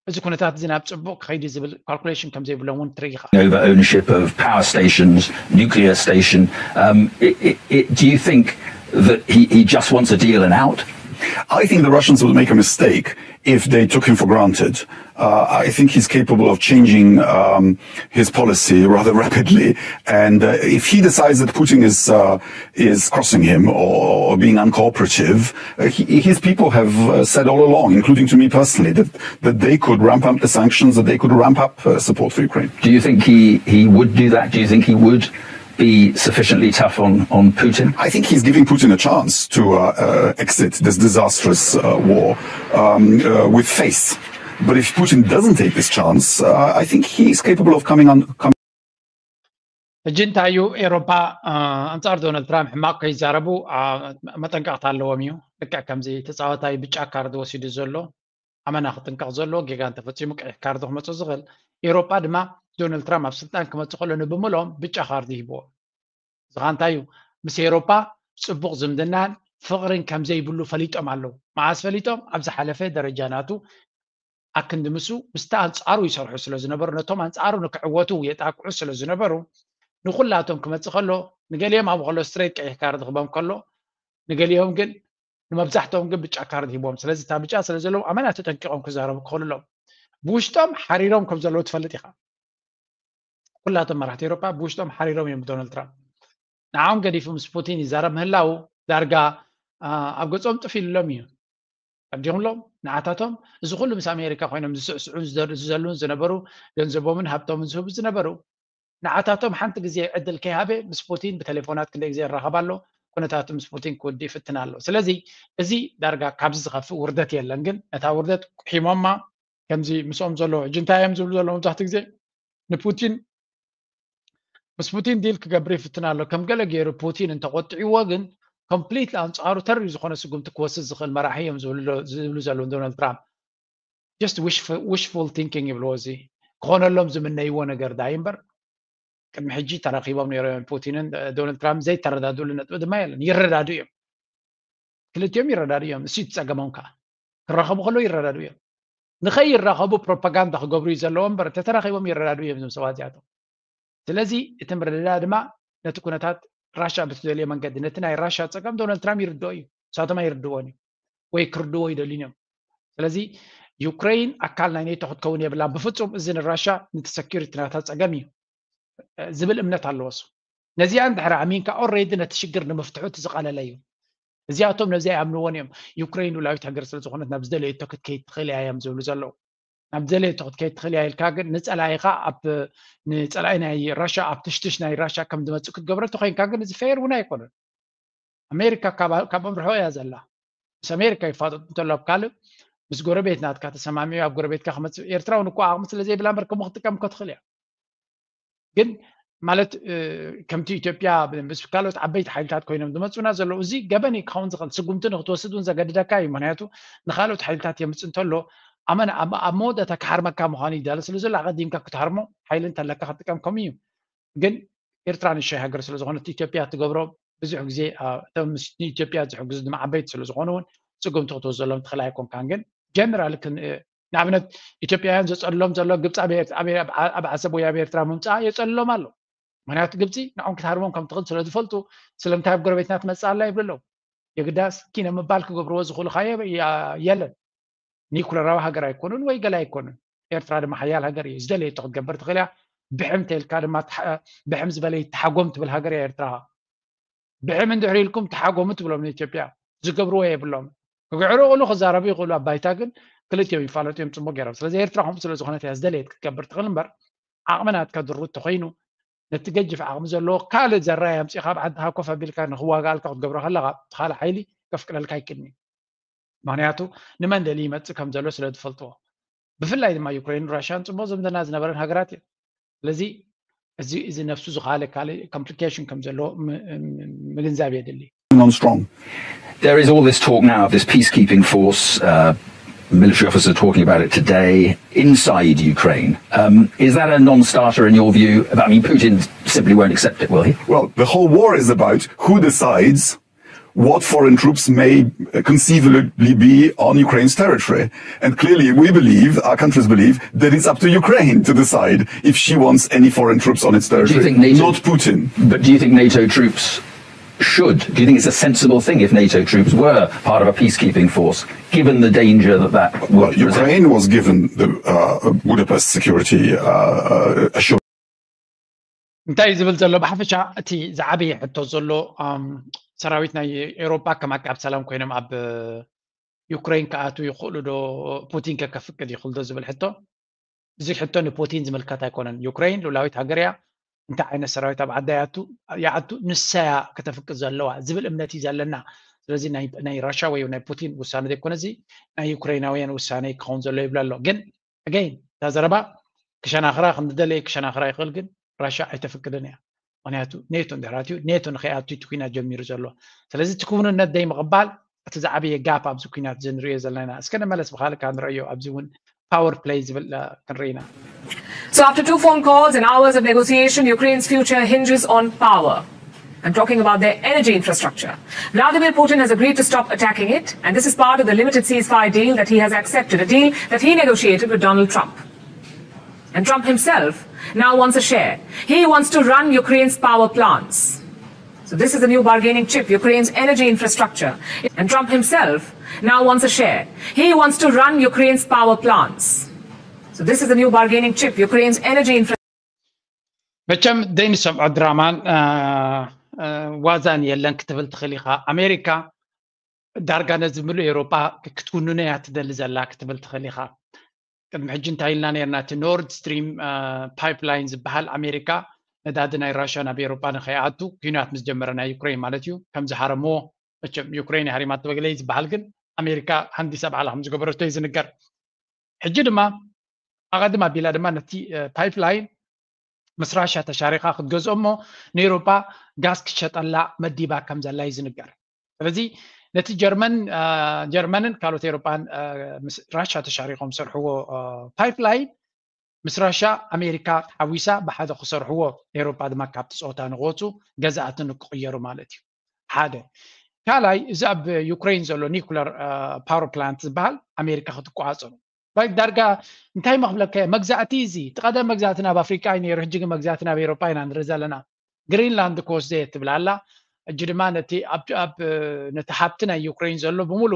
እዚ ኩነታት እዚ ናብ ፅቡቅ ክኸይድ ዝብል ካልኩሌሽን ከም ዘይብሎም እውን ትርኢ ኢኻ over ownership of power stations, nuclear station. Um, it, it, it, do you think that he, he just wants a deal and out? I think the Russians will make a mistake if they took him for granted. Uh, I think he's capable of changing um, his policy rather rapidly. And uh, if he decides that Putin is uh, is crossing him or, or being uncooperative, uh, he, his people have uh, said all along, including to me personally, that, that they could ramp up the sanctions, that they could ramp up uh, support for Ukraine. Do you think he, he would do that? Do you think he would be sufficiently tough on, on Putin? I think he's giving Putin a chance to uh, uh, exit this disastrous uh, war um, uh, with faith. But if Putin doesn't take this chance, uh, I think he is capable of coming on. Com- ሕጂ እንታይ እዩ ኤሮፓ ኣንጻር ዶናልድ ትራምፕ ሕማቕ ከይዛረቡ መጠንቀቕታ ኣለዎም እዩ። ልክዕ ከምዚ ተፃዋታይ ብጫ ካርድ ወሲዱ ዘሎ ኣመና ክጥንቀቕ ዘለዎ ጌጋ እንተፈፂሙ ቀይሕ ካርድ ክመፁ ዝኽእል። ኤሮፓ ድማ ዶናልድ ትራምፕ ኣብ ስልጣን ክመፅእ ከሎ ንብምሎም ብጫ ካርድ ይህብዎ። ዝኻ እንታይ እዩ ምስ ኤሮፓ ፅቡቕ ዝምድናን ፍቕርን ከምዘይብሉ ፈሊጦም ኣለዉ። መዓስ ፈሊጦም? ኣብ ዝሓለፈ ደረጃ ናቱ ኣክንዲ ምሱ ምስቲ ኣንጻሩ ይሰርሑ ስለ ዝነበሩ ነቶም ኣንጻሩ ንክዕወቱ የጣቅዑ ስለ ዝነበሩ ንኩላቶም ክመጽእ ከሎ ንገሊኦም ኣብ ከሎ ስትሬት ቀይሕ ካርድ ክቦም ከሎ ንገሊኦም ግን ንመብዛሕትኦም ግን ብጫ ካርድ ሂቦም። ስለዚ እታ ብጫ ስለ ዘለዎም ኣመና ተጠንቂቖም ክዛረቡ ክኽእሉ ኣለዎም። ብውሽጦም ሓሪሮም ከም ዘለዉ ትፈልጥ ኢኻ። ኩላቶም መራሕቲ ኤሮፓ ብውሽጦም ሓሪሮም እዮም ብዶናልድ ትራምፕ። ንዓኦም ገዲፉ ምስ ፑቲን ይዛረብ ምህላው ዳርጋ ኣብ ገጾም ጥፍ ኢሉሎም እዩ። ኣዲኹምሎም ንዓታቶም እዚ ኩሉ ምስ ኣሜሪካ ኮይኖም ዝስዕስዑን ዝዘሉን ዝነበሩ ገንዘቦምን ሃብቶምን ዝህቡ ዝነበሩ ንዓታቶም ሓንቲ ግዜ ዕድል ከይሃበ ምስ ፑቲን ብቴሌፎናት ክንደይ ግዜ ይራኸብ ኣሎ። ኩነታቱ ምስ ፑቲን ክውዲ ይፍትን ኣሎ። ስለዚ እዚ ዳርጋ ካብዚ ዝኸፍእ ውርደት የለን። ግን ነታ ውርደት ቁሒሞማ ከምዚ ምስኦም ዘሎ ሕጂ እንታይ እዮም ዝብሉ ዘለዉ መብዛሕትኡ ግዜ ንፑቲን ምስ ፑቲን ዲል ክገብር ይፍትን ኣሎ። ከም ገለ ገይሩ ፑቲን እንተቆጢዕዎ ግን ኮምፕሊት ኣንጻሩ ተሪ ዝኾነ ስጉምቲ ክወስድ ዝኽእል መራሒ እዮም ዝብሉ ዘለዉ ዶናልድ ትራምፕ። ጀስት ዊሽፉል ቲንኪንግ ይብልዎ። እዚ ክኾነሎም ዝምነይዎ ነገር ዳይ እምበር ቅድሚ ሕጂ ተራኺቦም ነይሮም ፑቲንን ዶናልድ ትራምፕ ዘይተረዳድእሉ ነጥቢ ድማ የለን። ይረዳዱ እዮም። ክልቲኦም ይረዳዱ እዮም። እሱ ይትጸገሞም ከዓ ክራኸቡ ከለዉ ይረዳዱ እዮም። ንኸይራኸቡ ፕሮፓጋንዳ ክገብሩ እዩ ዘለዎ እምበር ተተራኺቦም ይረዳዱ እዮም እዞም ሰባት እዚኣቶም። ስለዚ እቲ ምርድዳ ድማ ነቲ ኩነታት ራሻ ብትደልዮ መንገዲ ነቲ ናይ ራሻ ጸገም ዶናልድ ትራምፕ ይርድኦ እዩ። ንሳቶም ኣይርድዎን እዩ ወይ ክርድዎ ይደልዩን እዮም። ስለዚ ዩክሬን ኣካል ናይ ኔቶ ክትከውን የብላን ብፍጹም። እዚ ንራሻ ነቲ ሰኪሪቲ ናታ ጸገም እዩ ዝብል እምነት ኣለዎ እሱ። ነዚኣ እንድሕር ኣሚንካ ኦሬዲ ነቲ ሽግር ንምፍትሑ እቲ ዝቐለለ እዩ። እዚኣቶም ነዚ ኣይኣምንዎን እዮም። ዩክሬን ሉላዊት ሃገር ስለ ዝኾነት ናብ ዝደለየቶ ክትከይድ ትኽእል እያ እዮም ዝብሉ ዘለዉ። ናብ ዝደለየቶ ክትከይድ ትኽእል እያ ኢልካ ግን ንጸላኢኻ ኣብ ንጸላኢ ናይ ራሻ ኣብ ትሽትሽ ናይ ራሻ ከም ዝመጽእ ክትገብረቶ ኮይንካ ግን እዚ ፌር እውን ኣይኮነን። ኣሜሪካ ካብኦም ርሕቕ እያ ዘላ። ምስ ኣሜሪካ ይፋጠጡ እንተሎ ኣብ ካልእ ምስ ጎረቤት ናትካ ተሰማሚዑ ኣብ ጎረቤትካ ክመጽእ ኤርትራ እውን እኮ ዓቕሚ ስለ ዘይብላ እምበር ከምኡ ክትጥቀም እኮ ትኽእል እያ። ግን ማለት ከምቲ ኢትዮጵያ ምስ ካልኦት ዓበይቲ ሓይልታት ኮይኖም ዝመፁና ዘለዉ እዚ ገበን እዩ ክኸውን ዝኽእል። ስጉምቲ ንክትወስድ እውን ዘገድደካ እዩ። ምክንያቱ ንካልኦት ሓይልታት የምፅእ እንተሎ ኣመን ኣብ መወዳእታ ክሃርመካ ምዃኑ ይዳለ ስለ ዘሎ ኣቐዲምካ ክትሃርሞ ሓይሊ እንተለካ ክትጥቀም ከምኡ እዩ። ግን ኤርትራ ንሻይ ሃገር ስለ ዝኾነት ኢትዮጵያ ትገብሮ ብዙሕ ግዜ እቶም ንኢትዮጵያ ዝሕግዙ ድማ ዓበይቲ ስለ ዝኾኑ እውን ስጉምቲ ክትወስደሎም ትኽእል ኣይኮንካን። ግን ጀነራል ንኣብነት ኢትዮጵያውያን ዘፀልሎም ዘሎ ግብፂ ኣብ ዓሰብ ወይ ኣብ ኤርትራ ምምፃኣ የፀልሎም ኣሎ። ምክንያቱ ግብፂ ንዖም ክትሃርሞም ከም ትኽእል ስለ ዝፈልጡ ስለምንታይ ኣብ ጎረቤትና ትመፅእ ኣላ ይብሉ ኣለዉ። የግዳስ ኪነ ምባል ክገብርዎ ዝኽእሉ ካየ የለን። ኒኩለራዊ ሃገር ኣይኮኑን ወይ ገለ ኣይኮኑን። ኤርትራ ድማ ሓያል ሃገር እዩ። ዝደለየቶ ክትገብር ትኽእል እያ። ብሕም ተልካ ድማ ብሕም ዝበለ ይተሓጎም ትብል ሃገር እያ ኤርትራ። ብሕም እንድሕር ኢልኩም ተሓጎሙ ትብሎም ንኢትዮጵያ። ዝገብርዎ የብሎም። ክግዕሩ ይኽእሉ ክዛረቡ ይኽእሉ ኣብ ባይታ ግን ክልቲኦም ይፋለጡ እዮም ፅቡቅ ገይሮም። ስለዚ ኤርትራ ከምኡ ስለ ዝኾነት እያ ዝደለየት ክትገብር ትኽእል እምበር ዓቕሚ ናትካ ድሩት ተኮይኑ ነቲ ገጅፍ ዓቕሚ ዘለዎ ካልእ ዘራይ ኣምፂኻ ኣብ ዓድኻ ኮፍ ኣቢልካ ንክዋጋኣልካ ክትገብሮ ከለካ ካልእ ሓይሊ ከፍቅደልካ ኣይክእልን እዩ። ምክንያቱ ንመን ደሊ ይመፅእ ከም ዘሎ ስለ ዝፈልጥዎ። ብፍላይ ድማ ዩክሬን ራሽያን ፅቡቅ ዝምድና ዝነበረን ሃገራት እዩ። ስለዚ እዚ እዚ ነፍሱ ዝካለ ካልእ ኮምፕሊኬሽን ከም ዘለዎ ምግንዛብ የድሊ። Armstrong. There is all this talk now of this peacekeeping force. Uh, military officers are talking about it today inside Ukraine. Um, is that a non-starter in your view? I mean, Putin simply won't accept it, will he? Well, the whole war is about who decides what foreign troops may conceivably be on Ukraine's territory. And clearly, we believe, our countries believe, that it's up to Ukraine to decide if she wants any foreign troops on its territory, not Putin. But do you think NATO troops should? Do you think it's a sensible thing if NATO troops were part of a peacekeeping force, given the danger that that would Well, Ukraine was given the uh, Budapest security uh, assurance. እንታይ ዝብል ዘሎ ብሓፈሻ እቲ ዝዓበየ ሕቶ ዘሎ ሰራዊት ናይ ኤሮፓ ከም ኣቃብ ሰላም ኮይኖም ኣብ ዩክሬን ክኣትዉ ይኽእሉ ዶ? ፑቲን ከ ከፍቅድ ይኽእል ዶ ዝብል ሕቶ። እዚ ሕቶ ንፑቲን ዝምልከት ኣይኮነን። ዩክሬን ሉላዊት ሃገር እያ። እንታይ ዓይነት ሰራዊት ኣብ ዓዳ ይኣቱ ንሳ እያ ከተፍቅድ ዘለዋ ዝብል እምነት እዩ ዘለና። ስለዚ ናይ ራሻ ወይ ናይ ፑቲን ውሳነ ዘይኮነ እዚ ናይ ዩክሬናውያን ውሳነ ክኸውን ዘሎ ይብል ኣሎ። ግን ኣገይን እታ ዘረባ ክሸናኽራ ክንደለየ ክሸናኽራ ይኽእል፣ ግን ራሻ ኣይተፍቅድን እያ። ምክንያቱ ኔቶ እንድሕር ኣትዩ ኔቶ ንኸይኣቱ እቲ ኩናት ጀሚሩ ዘሎ። ስለዚ እቲ ክውንነት ደይ ምቕባል እቲ ዝዓበየ ጋፕ ኣብዚ ኩናት እዚ ንሪኦ ዘለና። እስከ ንመለስ ብካልእ ከዓ ንረእዮ ኣብዚ እውን power play ዝብል ክንርኢ ኢና። So after two phone calls and hours of negotiation, Ukraine's future hinges on power. I'm talking about their energy infrastructure. Vladimir Putin has agreed to stop attacking it, and this is part of the limited ceasefire deal that he has accepted, a deal that he negotiated with Donald Trump. And Trump himself now wants a share. He wants to run Ukraine's power plants. So this is the new bargaining chip, Ukraine's energy infrastructure. And Trump himself now wants a share. He wants to run Ukraine's power plants. So this is the new bargaining chip, Ukraine's energy infrastructure. መቸም ዘይንሰምዖ ድራማን ዋዛን የለን ክትብል ትኽእል ኢኻ። ኣሜሪካ ዳርጋ ነዚ ምሉእ ኤውሮጳ ክትውንኖ እያ ትደሊ ዘላ ክትብል ትኽእል ኢኻ። ቅድሚ ሕጂ እንታይ ኢልና ነርና? እቲ ኖርድ ስትሪም ፓይፕላይን ዝበሃል ኣሜሪካ ነዳዲ ናይ ራሽያ ናብ ኤውሮጳ ንኸይኣቱ ኩናት ምስ ጀመረ ናይ ዩክሬን ማለት እዩ ከም ዝሃረምዎ። መቸም ዩክሬን ሃሪማቶ በግለይ ዝበሃል ግን ኣሜሪካ ሃንዲሳ ባዕላ ከም ዝገበረቶ እዩ ዝንገር። ሕጂ ድማ ኣቐድም ኣቢላ ድማ ነቲ ፓይፕላይን ምስ ራሽያ ተሻሪኻ ክትገዝኦ እሞ ንኤውሮጳ ጋዝ ክትሸጠላ መዲባ ከም ዘላ እዩ ዝንገር። ስለዚ ነቲ ጀርመን ጀርመንን ካልኦት ኤውሮጳን ምስ ራሽያ ተሻሪኾም ዝሰርሕዎ ፓይፕላይን ምስ ራሽያ ኣሜሪካ ሓዊሳ ብሓደ ክሰርሕዎ ኤውሮጳ ድማ ካብቲ ፆታ ንክወፁ ገዛእትን ክቕየሩ ማለት እዩ። ሓደ ካልኣይ እዚ ኣብ ዩክሬን ዘሎ ኒኩለር ፓወር ፕላንት ዝበሃል ኣሜሪካ ክትቆፃፀሩ ዳርጋ እንታይ መክብለካ መግዛእቲ እዚ እቲ ቀደም መግዛእቲ ናብ ኣፍሪቃ እዩ ነይሩ። ሕጂ ግን መግዛእቲ ናብ ኤውሮጳ ኢና ንርኢ ዘለና። ግሪንላንድ ክወስደ እየ ትብል ኣላ። ሕጂ ድማ ነቲ ኣብ ነቲ ሃብቲ ናይ ዩክሬን ዘሎ ብምሉ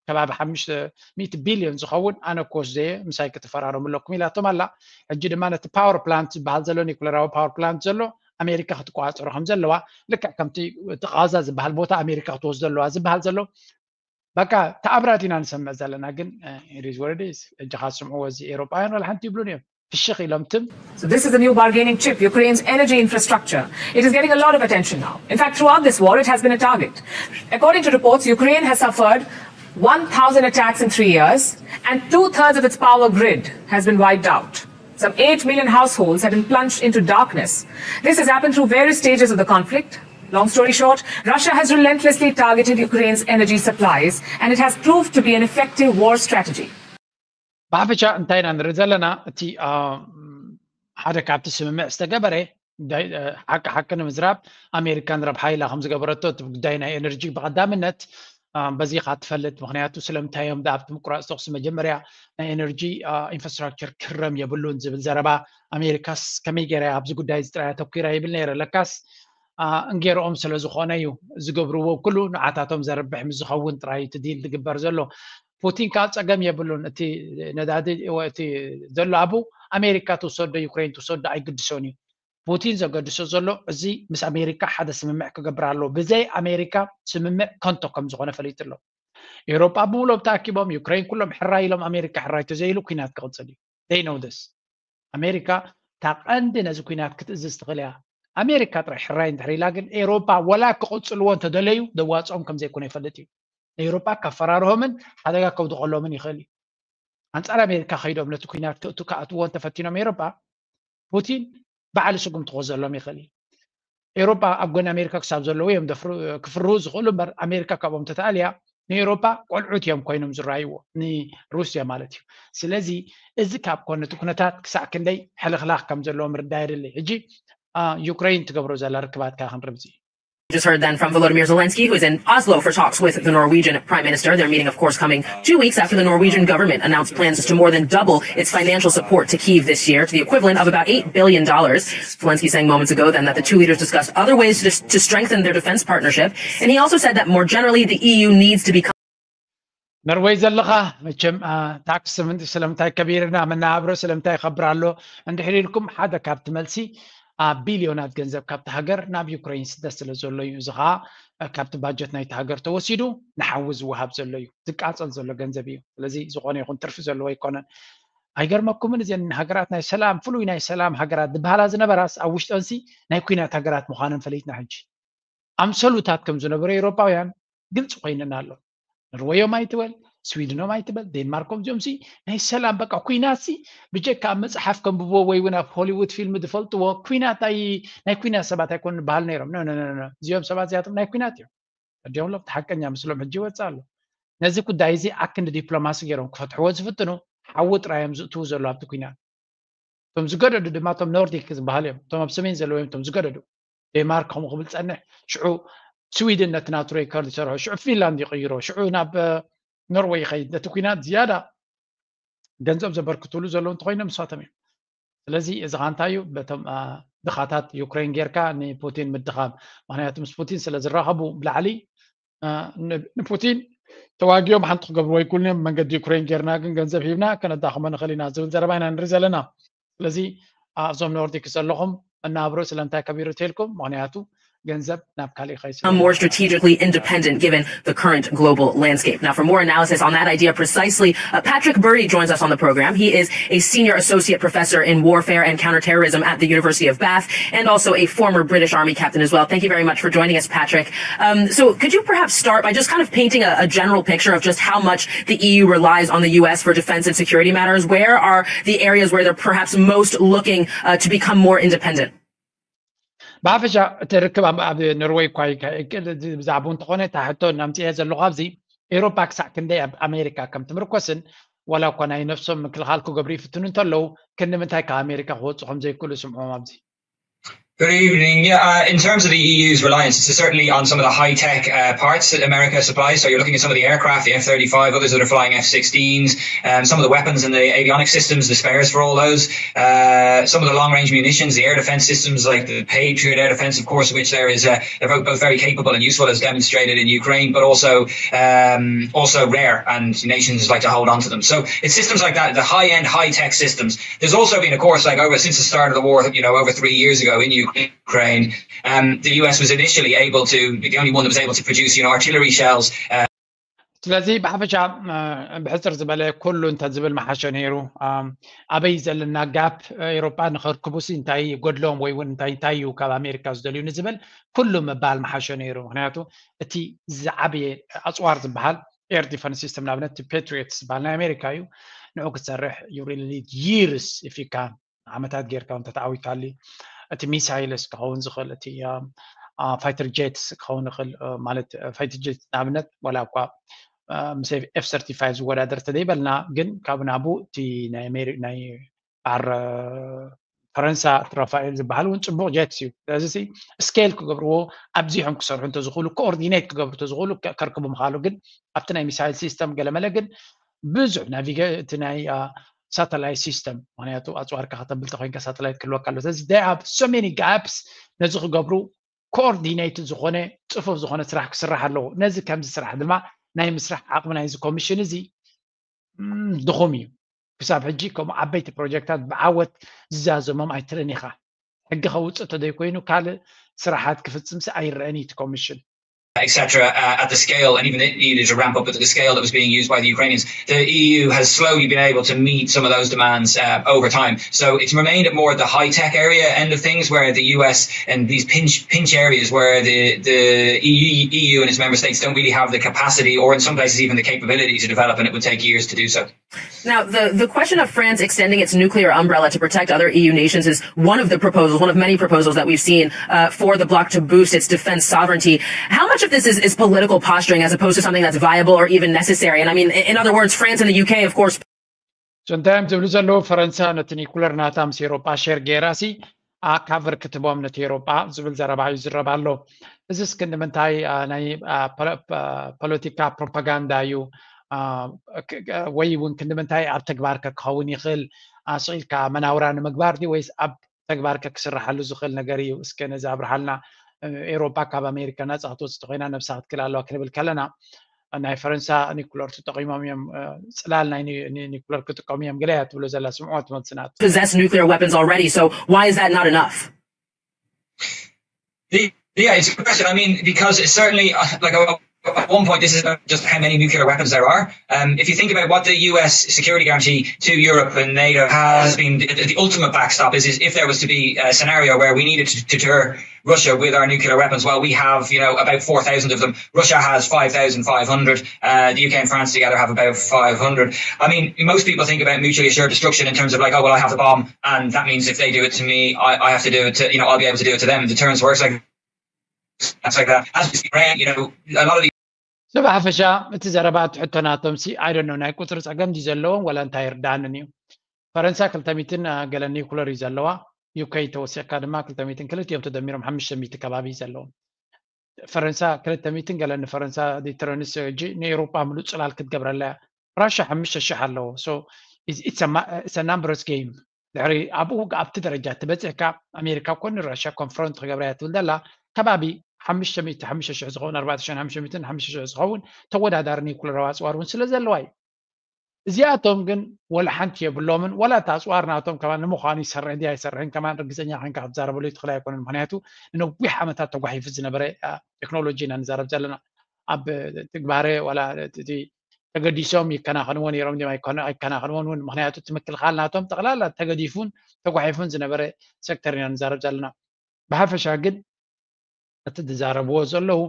ከባቢ ሓሙሽተ ሚእቲ ቢልዮን ዝኸውን ኣነ ክወስደ እየ ምሳይ ክትፈራረሙ ኣለኩም ኢላቶም ኣላ። ሕጂ ድማ ነቲ ፓወር ፕላንት ዝበሃል ዘሎ ኒኩለራዊ ፓወር ፕላንት ዘሎ ኣሜሪካ ክትቆፃፀሮ ከም ዘለዋ ልክዕ ከምቲ እቲ ቃዛ ዝበሃል ቦታ ኣሜሪካ ክትወስዶ ኣለዋ ዝበሃል ዘሎ በቃ ተኣምራት ኢና ንሰምዕ ዘለና። ግን ሪዝ ወረዲስ እጅኻ ስምዕዎ እዚ ኤውሮጳውያን ዋላ ሓንቲ ይብሉን እዮም ፍሽኽ ኢሎም ትም So this is the new bargaining chip, Ukraine's energy infrastructure. It is getting a lot of attention now. In fact, throughout this war, it has been a target. According to reports, Ukraine has suffered one thousand attacks in three years, and two-thirds of its power grid has been wiped out. Some eight million households have been plunged into darkness. This has happened through various stages of the conflict. Long story short, Russia has relentlessly targeted Ukraine's energy supplies, and it has proved to be an effective war strategy. ብሓፈሻ እንታይ ኢና ንርኢ ዘለና? እቲ ሓደ ካብቲ ስምምዕ ዝተገበረ ሓቂ ሓቂ ንምዝራብ ኣሜሪካን ረብሓ ኢላ ከም ዝገበረቶ እቲ ጉዳይ ናይ ኤነርጂ ብቐዳምነት በዚኻ ትፈልጥ። ምክንያቱ ስለምንታይ እዮም ኣብቲ ምቁራፅ ተኩሲ መጀመርያ ናይ ኤነርጂ ኢንፍራስትራክቸር ክረም የብሉን ዝብል ዘረባ ኣሜሪካስ ከመይ ገይራ ኣብዚ ጉዳይ እዚ ጥራይ ኣተኪራ ይብል ነይረ። ለካስ እንጌርኦም ስለ ዝኾነ እዩ ዝገብርዎ። ኩሉ ንዓታቶም ዘርብሕ ምስ ዝኸውን ጥራይ እቲ ዲል ዝግበር ዘሎ። ፑቲን ከዓ ፀገም የብሉን። እቲ ነዳዲ እቲ ዘሎ ኣብኡ ኣሜሪካ ትውሰዶ ዩክሬን ትውሰዶ ኣይግድሶን እዩ። ፑቲን ዘገድሶ ዘሎ እዚ ምስ ኣሜሪካ ሓደ ስምምዕ ክገብር ኣለዎ። ብዘይ ኣሜሪካ ስምምዕ ከንቶ ከም ዝኾነ ፈሊጡ ኣሎ። ኤውሮጳ ብምሎም ተኣኪቦም ዩክሬን ኩሎም ሕራይ ኢሎም ኣሜሪካ ሕራይ ተዘይሉ ኩናት ክቕፅል እዩ። They know this። ኣሜሪካ እታ ቀንዲ ነዚ ኩናት ክትእዝዝ ትኽእል እያ። ኣሜሪካ ጥራይ ሕራይ እንድሕር ኢላ ግን ኤውሮጳ ወላ ክቕፅልዎ እንተደለዩ ዘዋፅኦም ከም ዘይኮነ ይፈልጥ እዩ። ንኤውሮጳ ከፈራርሆምን ሓደጋ ከውድቐሎምን ይኽእል እዩ። ኣንፃር ኣሜሪካ ከይዶም ነቲ ኩናት ክእቱ ክኣትዎ እንተፈቲኖም ኤውሮጳ ፑቲን ባዕሉ ስጉምቲ ክወስደሎም ይኽእል እዩ። ኤውሮጳ ኣብ ጎኒ ኣሜሪካ ክሳብ ዘለዉ እዮም ክፍርሁ ዝኽእሉ እምበር ኣሜሪካ ካብኦም ተተኣልያ ንኤውሮጳ ቆልዑት እዮም ኮይኖም ዝረኣይዎ ንሩስያ ማለት እዩ። ስለዚ እዚ ካብ ኮነ እቲ ኩነታት ክሳዕ ክንደይ ሕልኽላኽ ከም ዘለዎ ምርዳእ የድሊ። ሕጂ ዩክሬን ትገብሮ ዘላ ርክባት ከዓ ክንርብዚ Just heard then from Volodymyr Zelensky, who is in Oslo for talks with the Norwegian Prime Minister. Their meeting, of course, coming two weeks after the Norwegian government announced plans to more than double its financial support to Kyiv this year, to the equivalent of about eight billion dollars. Zelensky saying moments ago then that the two leaders discussed other ways to, to strengthen their defense partnership. And he also said that more generally, the E U needs to become ነርወይ ዘለኻ መቸም ታክስ ስለምንታይ ከቢርና መናብሮ ስለምንታይ ይኸብር ኣሎ እንድሕር ኢልኩም ሓደ ካብቲ መልሲ ኣብ ቢልዮናት ገንዘብ ካብቲ ሃገር ናብ ዩክሬን ስደት ስለ ዘሎ እዩ። እዚ ከዓ ካብቲ ባጀት ናይቲ ሃገር ተወሲዱ ንሓዊ ዝወሃብ ዘሎ እዩ። ዝቃፀል ዘሎ ገንዘብ እዩ። ስለዚ ዝኾነ ይኹን ትርፊ ዘለዎ ኣይኮነን። ኣይገርመኩምን እዘን ሃገራት ናይ ሰላም ፍሉይ ናይ ሰላም ሃገራት ዝበሃላ ዝነበራስ ኣብ ውሽጠንሲ ናይ ኩናት ሃገራት ምዃነን ፈሊጥና ሕጂ ኣምሰሉታት ከም ዝነበሩ ኤውሮጳውያን ግልፂ ኮይንና ኣሎ። ኖርወዮም ኣይትበል፣ ስዊድኖም ኣይትበል፣ ዴንማርኮም እዚኦም ሲ ናይ ሰላም በቃ ኩናት ሲ ብጀካ ኣብ መፅሓፍ ከንብቦ ወይ እውን ኣብ ሆሊውድ ፊልም ዝፈልጥዎ ኩናት ናይ ኩናት ሰባት ኣይኮኑ በሃል ነይሮም። እዚኦም ሰባት እዚኣቶም ናይ ኩናት እዮም። ኣዲኦም ሎም ሓቀኛ ምስሎም ሕጂ ይወፅእ ኣሎ። ነዚ ጉዳይ እዚ ኣክንዲ ዲፕሎማሲ ገይሮም ክፈትሕዎ ዝፍትኑ ሓዊ ጥራይ እዮም ዝእትዉ ዘለዉ ኣብቲ ኩናት። እቶም ዝገደዱ ድማ እቶም ኖርዲክ ዝበሃል እዮም። እቶም ኣብ ሰሜን ዘለዉ እዮም እቶም ዝገደዱ። ዴንማርክ ከምኡ ክብል ፀንሕ፣ ሽዑ ስዊድን ነቲ ናቱ ሬከርድ ይሰርሖ፣ ሽዑ ፊንላንድ ይቕይሮ፣ ሽዑ ናብ ኖርወይ ይኸይድ። ነቲ ኩናት ዝያዳ ገንዘብ ዘበርክትሉ ዘለዉ እንተኮይኖም ንሳቶም እዮም። ስለዚ እዚ ኻ እንታይ እዩ? በቶም ድኻታት ዩክሬን ጌርካ ንፑቲን ምድኻም። ምክንያቱ ምስ ፑቲን ስለ ዝራኸቡ ብላዕሊ ንፑቲን ተዋጊኦም ሓንቲ ክገብርዎ ይክእሉን እዮም። መንገዲ ዩክሬን ጌርና ግን ገንዘብ ሂብና ከነዳኽሞ ንኽእል ኢና ዝብል ዘረባ ኢና ንርኢ ዘለና። ስለዚ ኣብዞም ኖርዲክ ዘለኹም መናብሮ ስለምንታይ ከቢሩ ተልኩም? ምክንያቱ ገንዘብ ናብ ካሊእ ከይስ more strategically independent given the current global landscape. Now, for more analysis on that idea precisely, uh, Patrick Burry joins us on the program. He is a senior associate professor in warfare and counterterrorism at the University of Bath and also a former British Army captain as well. Thank you very much for joining us, Patrick. Um, so, could you perhaps start by just kind of painting a, a general picture of just how much the E U relies on the U S for defense and security matters? Where are the areas where they're perhaps most looking uh, to become more independent? ብሓፈሻ እቲ ርክብ ኣብ ኖርወይ እኳ ብዛዕባኡ እንተኾነ እታ ሕቶ እናምፅአ ዘለኹ ኣብዚ ኤውሮጳ ክሳዕ ክንደይ ኣብ ኣሜሪካ ከም ትምርኮስን ዋላ እኳ ናይ ነፍሶም ምክልኻል ክገብሩ ይፍትኑ እንተለዉ ክንዲ ምንታይ ካብ ኣሜሪካ ክወፁ ከም ዘይክእሉ ስምዖም ኣብዚ Good evening. Yeah, uh, in terms of the E U's reliance, it's certainly on some of the high-tech uh, parts that America supplies. So you're looking at some of the aircraft, the F thirty-five, others that are flying F sixteens, um, some of the weapons and the avionics systems, the spares for all those, uh, some of the long-range munitions, the air defense systems like the Patriot air defense, of course, which there is uh, they're both very capable and useful as demonstrated in Ukraine, but also um, also rare, and nations like to hold on to them. So it's systems like that, the high-end, high-tech systems. There's also been, of course, like over since the start of the war, you know, over three years ago in Ukraine, um, the U S was initially able to be the only one that was able to produce, you know, artillery shells. Uh, ስለዚ ብሓፈሻ ብሕፅር ዝበለ ኩሉ እንተ ዝብል መሓሾ ነይሩ። ኣበይ ዘለና ጋፕ ኤሮጳ ንኸርክቡሲ እንታይ ይጎድሎም ወይ እውን እንታይ እንታይ እዩ ካብ ኣሜሪካ ዝደልዩ ንዝብል ኩሉ ምባል መሓሾ ነይሩ። ምክንያቱ እቲ ዝዓበየ ኣፅዋር ዝበሃል ኤር ዲፈንስ ሲስተም ንኣብነት ፔትሪዮት ዝበሃል ናይ ኣሜሪካ እዩ። ንዑ ክትሰርሕ you really need years if you can ዓመታት ጌርካ እውን ተተዓዊታሉ እቲ ሚሳይልስ ክኸውን ዝኽእል እቲ ፋይተር ጀትስ ክኸውን ይኽእል ማለት ፋይተር ጀት ንኣብነት ዋላ እኳ ምስ ኤፍ ሰርቲፋይቭ ዝወዳደር ተደይበልና ግን ካብ ናቡ እቲ ናይ በዓል ፈረንሳ ራፋኤል ዝበሃል እውን ፅቡቅ ጀትስ እዩ። ስለዚ ስኬል ክገብርዎ ኣብዚሖም ክሰርሑ እንተዝኽእሉ ኮኦርዲኔት ክገብሩ እንተዝኽእሉ ከርክቡ ምኻሉ ግን ኣብቲ ናይ ሚሳይል ሲስተም ገለመለ ግን ብዙሕ ናቪገ እቲ ናይ ሳተላይት ሲስተም ምክንያቱ ኣፅዋርካ ከተብል ተኮይንካ ሳተላይት ክህልወካ ኣሎ ስለዚ they have so many gaps ነዚ ክገብሩ ኮኦርዲኔት ዝኾነ ፅፉፍ ዝኾነ ስራሕ ክስራሕ ኣለዎ ነዚ ከምዚ ስራሕ ድማ ናይ ምስራሕ ዓቕሚ ናይዚ ኮሚሽን እዚ ድኹም እዩ ክሳብ ሕጂ ከምኡ ዓበይቲ ፕሮጀክታት ብዓወት ዝዛዘሞም ኣይትርእን ኢኻ ሕጊ ከውፅእ ተደይኮይኑ ካልእ ስራሓት ክፍፅምሲ ኣይረአን እዩ እቲ ኮሚሽን et cetera, uh, at the scale, and even it needed to ramp up at the scale that was being used by the Ukrainians. The E U has slowly been able to meet some of those demands uh, over time. So it's remained at more the high tech area end of things, where the U S and these pinch pinch areas where the the E U, E U and its member states don't really have the capacity, or in some places even the capability, to develop, and it would take years to do so. Now, the, the question of France extending its nuclear umbrella to protect other E U nations is one of the proposals, one of many proposals that we've seen uh, for the bloc to boost its defense sovereignty. How much of this is, is political posturing as opposed to something that's viable or even necessary? And I mean, in other words, France and the U K, of course. So እንታይ እዮም ዝብሉ ዘለዉ ፈረንሳ ነቲ ኒኩለር ናታ ምስ ኤሮጳ ሼር ገይራ ሲ ካቨር ክትቦም ነቲ ኤሮጳ ዝብል ዘረባ እዩ ዝረባ ኣሎ። እዚስ ክንዲ ምንታይ ናይ ፖለቲካ ፕሮፓጋንዳ እዩ ወይ እውን ክንዲ ምንታይ ኣብ ተግባር ከ ክኸውን ይኽእል ስቕ ኢልካ መናውራ ንምግባር ድዩ ወይስ ኣብ ተግባር ከ ክስራሓሉ ዝኽእል ነገር እዩ እስከ ነዚ ኣብርሃልና ኤሮጳ ካብ ኣሜሪካ ናፃ ክትወፅእ ተኮይና ነብሳ ክትክል ኣለዋ ክንብል ከለና ናይ ፈረንሳ ኒኩለር ተጠቂሞም እዮም ፅላል ናይ ኒኩለር ክጥቀሙ እዮም ገለ እያ ትብሎ ዘላ ስምዕዋ ትመልስና possess nuclear weapons already, so why is that not enough? Yeah, it's a good question. I mean, because it's certainly uh, like I at one point, this is about just how many nuclear weapons there are. Um, if you think about what the U S security guarantee to Europe and NATO has been, the, the ultimate backstop is, is if there was to be a scenario where we needed to deter Russia with our nuclear weapons. Well, we have, you know, about four thousand of them. Russia has five thousand five hundred. Uh, the U K and France together have about five hundred. I mean, most people think about mutually assured destruction in terms of like, oh, well, I have the bomb, and that means if they do it to me, I, I have to do it to, you know, I'll be able to do it to them. Deterrence works like, that's like that. As we see, you know, a lot of these ሰብ ሓፈሻ እቲ ዘረባ ትሕቶ ናቶም ሲ ኣይደኖ ናይ ቁፅሪ ፀገም ድዩ ዘለዎም ወላ እንታይ ይርዳንን እዩ። ፈረንሳ ክልተ ሚትን ገለ ኒኩለር እዩ ዘለዋ። ዩኬ ተወሲኽካ ድማ ክልተ ሚትን ክልቲኦም ተደሚሮም ሓሙሽተ ሚእቲ ከባቢ እዩ ዘለዎም። ፈረንሳ ክልተ ሚትን ገለ ንፈረንሳ ዲተረንስ ሕጂ ንኤውሮጳ ምሉእ ፅላል ክትገብረላ እያ። ራሻ ሓሙሽተ ሽሕ ኣለዎ። ናምበርስ ጌም ድሕሪ ኣብኡ ኣብቲ ደረጃ ትበፅሕካ ኣሜሪካ ኮን ራሻ ኮንፍሮንት ክገብራ እያ ትብል ዘላ ከባቢ ሓሙሽተ ሚእቲ ሓሙሽተ ሽሕ ዝኸውን ኣርባዕተ ሽሕን ሓሙሽተ ሚእትን ሓሙሽተ ሽሕ ዝኸውን ተወዳዳሪ ኒኩለራዊ ኣፅዋር እውን ስለ ዘለዋ እዩ። እዚኣቶም ግን ወላ ሓንቲ የብሎምን። ወላ እቲ ኣፅዋር ናቶም ከማን ንምዃኑ ይሰርሕ ድዩ ኣይሰርሕን ከማን ርግፀኛ ኮይንካ ክትዛረበሉ ትኽእል ኣይኮነን። ምክንያቱ ንነዊሕ ዓመታት ተጓሒፉ ዝነበረ ቴክኖሎጂ ኢና ንዛረብ ዘለና። ኣብ ትግባረ ዋላ ተገዲሶም ይከናኸንዎ ነይሮም ድዮም ኣይከናኸንዎን እውን ምክንያቱ እቲ ምክልኻል ናቶም ጠቕላላ ተገዲፉን ተጓሒፉን ዝነበረ ሴክተር ኢና ንዛረብ ዘለና። ብሓፈሻ ግን እቲ ዝዛረብዎ ዘለዉ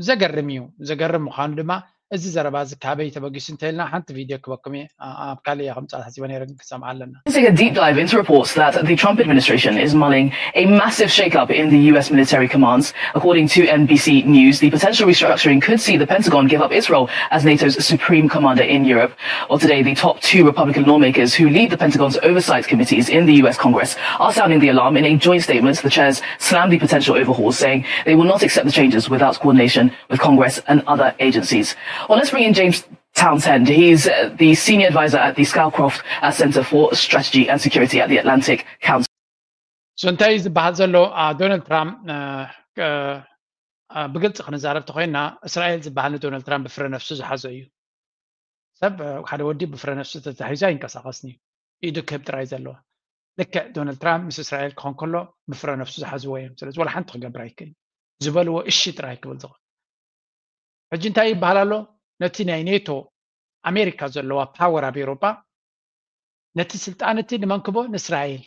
ዘገርም እዩ። ዘገርም ምዃኑ ድማ እዚ ዘረባ እዚ ካበይ ተበጊሱ እንተልና ሓንቲ ቪድዮ ክበኩም እየ ኣብ ካልእ እያ ከምፃ ሓሲበ ነይረ ግን ክሰምዓ ኣለና። Take a deep dive into reports that the Trump administration is mulling a massive shakeup in the U S military commands. According to N B C News, the potential restructuring could see the Pentagon give up its role as NATO's supreme commander in Europe. Well, today, the top two Republican lawmakers who lead the Pentagon's oversight committees in the U S Congress are sounding the alarm. In a joint statement, the chairs slammed the potential overhaul, saying they will not accept the changes without coordination with Congress and other agencies. Well, let's bring in James Townsend. He's uh, the senior advisor at the Scowcroft uh, Center for Strategy and Security at the Atlantic Council. So እንታይ እዩ ዝበሃል ዘሎ? ዶናልድ ትራምፕ ብግልፂ ክንዛረብ ተኮይና እስራኤል ዝበሃል ንዶናልድ ትራምፕ ብፍረ ነፍሱ ዝሓዞ እዩ። ሰብ ሓደ ወዲ ብፍረ ነፍሱ ተታሒዙ ኣይንቀሳቀስን እዩ። ኢዱ ክህብ ጥራይ ዘለዋ። ልክዕ ዶናልድ ትራምፕ ምስ እስራኤል ክኾን ከሎ ብፍረ ነፍሱ ዝሓዝዎ እዮም። ስለዚ ወላ ሓንቲ ክገብር ኣይክእል ዝበልዎ እሺ ጥራይ ክብል ዝኽእል። ሕጂ እንታይ ይበሃል ኣሎ? ነቲ ናይ ኔቶ ኣሜሪካ ዘለዋ ፓወር ኣብ ኤውሮጳ ነቲ ስልጣን እቲ ንመን ክቦ? ንእስራኤል።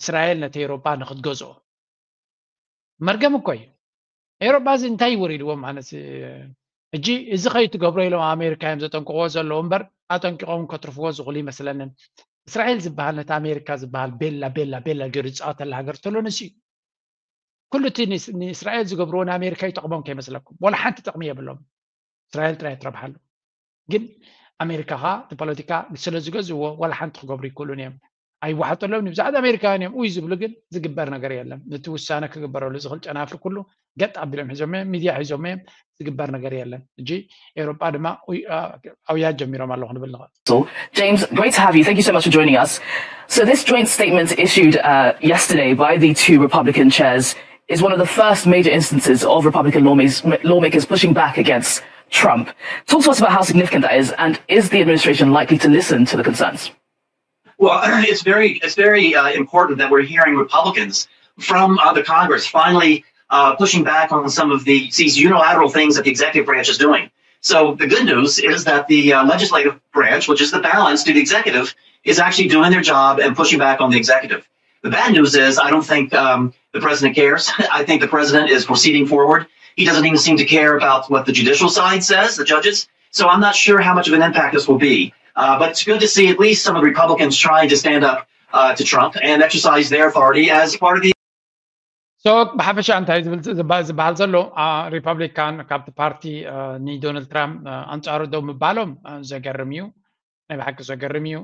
እስራኤል ነቲ ኤውሮጳ ንክትገዝኦ መርገም እኮ እዩ። ኤውሮጳ እዚ እንታይ ይወሪድዎም ማለት ሕጂ እዚ ከይትገብሮ ኢሎም ኣሜሪካ እዮም ዘጠንቅቅዎ ዘለዉ እምበር ኣጠንቂቆም ከትርፍዎ ዝኽእሉ ይመስለንን። እስራኤል ዝበሃል ነቲ ኣሜሪካ ዝበሃል ቤላ ቤላ ቤላ ገይሩ ዝፃወተላ ሃገር ተሎ ንስ እዩ። ኩሉ እቲ ንእስራኤል ዝገብርዎ ንኣሜሪካ ይጠቕሞም ከይመስለኩም። ወላ ሓንቲ ጥቕሚ የብሎም። እስራኤል ጥራይ ትረብሓሉ። ግን ኣሜሪካ ኸዓ እቲ ፖለቲካ ስለ ዝገዝእዎ ዋላ ሓንቲ ክገብሩ ይክእሉን እዮም። ኣይወሓጠሎም ብዛዕባ ኣሜሪካውያን እዮም ውይ ዝብሉ ግን ዝግበር ነገር የለን። ነቲ ውሳነ ክግበረሉ ዝኽእል ጨናፍር ኩሉ ገጥ ኣቢሎም ሒዞም እዮም፣ ሚድያ ሒዞም እዮም፣ ዝግበር ነገር የለን። እጂ ኤውሮጳ ድማ ኣውያት ጀሚሮም ኣለኹ ንብል ንኽእል። James, great to have you. Thank you so much for joining us. So this joint statement issued uh, yesterday by the two Republican chairs is one of the first major instances of Republican lawmakers, lawmakers pushing back against Trump. Talk to us about how significant that is, and is the administration likely to listen to the concerns? Well, it's very it's very uh, important that we're hearing Republicans from uh, the Congress finally uh, pushing back on some of the, these unilateral things that the executive branch is doing. So the good news is that the uh, legislative branch, which is the balance to the executive, is actually doing their job and pushing back on the executive. The bad news is I don't think um, the president cares. I think the president is proceeding forward. He doesn't even seem to care about what the judicial side says, the judges. So I'm not sure how much of an impact this will be. Uh, but it's good to see at least some of the Republicans trying to stand up uh, to Trump and exercise their authority as part of the so ብሓፈሻ እንታይ ዝበሃል ዘሎ ሪፐብሊካን ካብቲ ፓርቲ ንዶናልድ ትራምፕ ኣንፃሩ ደው ምባሎም ዘገርም እዩ። ናይ ብሓቂ ዘገርም እዩ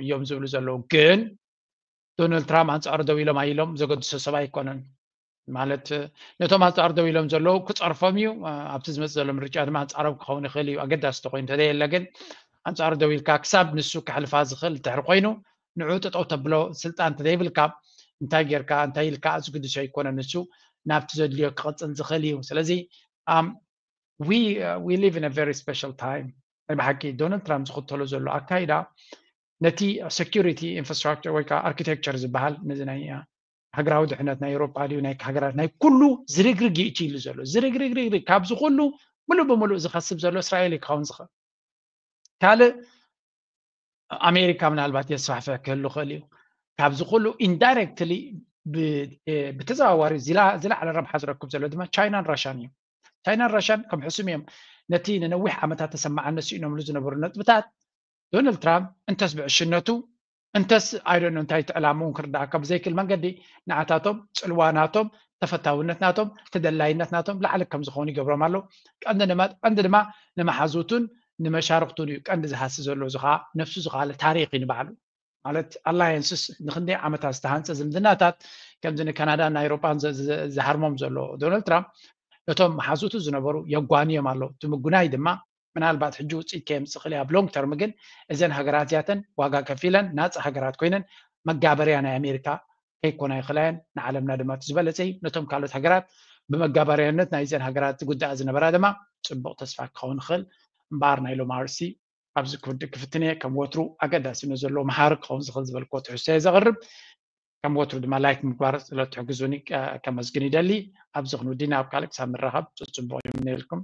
እዮም ዝብሉ ዘለዉ። ግን ዶናልድ ትራምፕ ኣንፃሩ ደው ኢሎም ኣይሎም ዘገድሶ ሰብ ኣይኮነን። ማለት ነቶም ኣንፃሩ ደው ኢሎም ዘለዉ ክፀርፎም እዩ። ኣብቲ ዝመፅእ ዘሎ ምርጫ ድማ ኣንፃሮም ክኸውን ይኽእል እዩ። ኣገዳሲ ተኮይኑ እንተዘየለ ግን ኣንፃሩ ደው ኢልካ ክሳብ ንሱ ከሕልፋ ዝኽእል እንድሕር ኮይኑ ንዑ ጠጠው ተብሎ ስልጣን እንተዘይብልካ እንታይ ጌርካ እንታይ ኢልካ ዝግድሶ ኣይኮነን። ንሱ ናብቲ ዘድልዮ ክቕፅል ዝኽእል እዩ። ስለዚ we live in a very special time። ናይ ብሓቂ ዶናልድ ትራምፕ ዝኽተሎ ዘሎ ኣካይዳ ነቲ security infrastructure ወይ ከዓ architecture ዝበሃል ነዚ ናይ ሃገራዊ ድሕነት ናይ ኤውሮጳ ድዩ ናይ ሃገራት ናይ ኩሉ ዝርግርግ ይእቲ ኢሉ ዘሎ ዝርግርግርግርግ ካብዚ ኩሉ ሙሉእ ብሙሉእ ዝኸስብ ዘሎ እስራኤል እዩ ክኸውን ዝኽእል። ካልእ ኣሜሪካ ምናልባት የስፋሕፍሕ ክህሉ ክእል እዩ። ካብዚ ኩሉ indirectly ብተዘዋዋሪ ዝለዓለ ረብሓ ዝረክብ ዘሎ ድማ ቻይናን ራሻን እዩ። ቻይናን ራሻን ከም ሕሱም እዮም ነቲ ንነዊሕ ዓመታት ተሰማዕነት ስኢኖምሉ ዝነበሩ ነጥብታት ዶናልድ ትራምፕ እንተስ ብዕሽነቱ እንተስ ኣይደኖ እንታይ ትዕላምኡ ክርዳእካ ብዘይክእል መንገዲ ንዓታቶም ፅልዋ ናቶም ተፈታውነት ናቶም ተደላይነት ናቶም ላዕሊ ከም ዝኾኑ ይገብሮም ኣሎ። ቀንዲ ድማ ንመሓዙቱን ንመሻርክቱን እዩ ቀንዲ ዝሃሲ ዘሎ። እዚ ከዓ ነፍሱ ዝካለ ታሪክ እዩ ንባዕሉ። ማለት ኣላየንስስ ንክንደይ ዓመታት ዝተሃንፀ ዝምድናታት ከምዚ ንካናዳን ናይ ኤሮጳን ዝሃርሞም ዘሎ ዶናልድ ትራምፕ ነቶም መሓዙቱ ዝነበሩ የጓንዮም ኣሎ። እቲ ምጉናይ ድማ ምናልባት ሕጂ ውፅኢት ከየምፅእ ክእል ኣብ long term ግን እዘን ሃገራት እዚኣተን ዋጋ ከፊለን ናፃ ሃገራት ኮይነን መጋበርያ ናይ ኣሜሪካ ከይኮና ይኽእላ እየን። ንዓለምና ድማ እቲ ዝበለፀ እዩ። ነቶም ካልኦት ሃገራት ብመጋበርያነት ናይዘን ሃገራት ዝጉዳኣ ዝነበራ ድማ ፅቡቕ ተስፋ ክኸውን ይኽእል። እምበኣር ናይ ሎማርሲ ኣብዚ ክፍትን እየ ከም ወትሩ ኣገዳሲነት ዘለዎ መሃሪ ክኸውን ዝኽእል ዝበልክዎ ትሕዝቶ እየ ዘቕርብ። ከም ወትሩ ድማ ላይክ ምግባር ስለትሕግዙኒ ከመስግን ይደሊ። ኣብዚ ክንውዲና ኣብ ካልእ ክሳብ ንራኸብ ፅቡቕ ይምነየልኩም።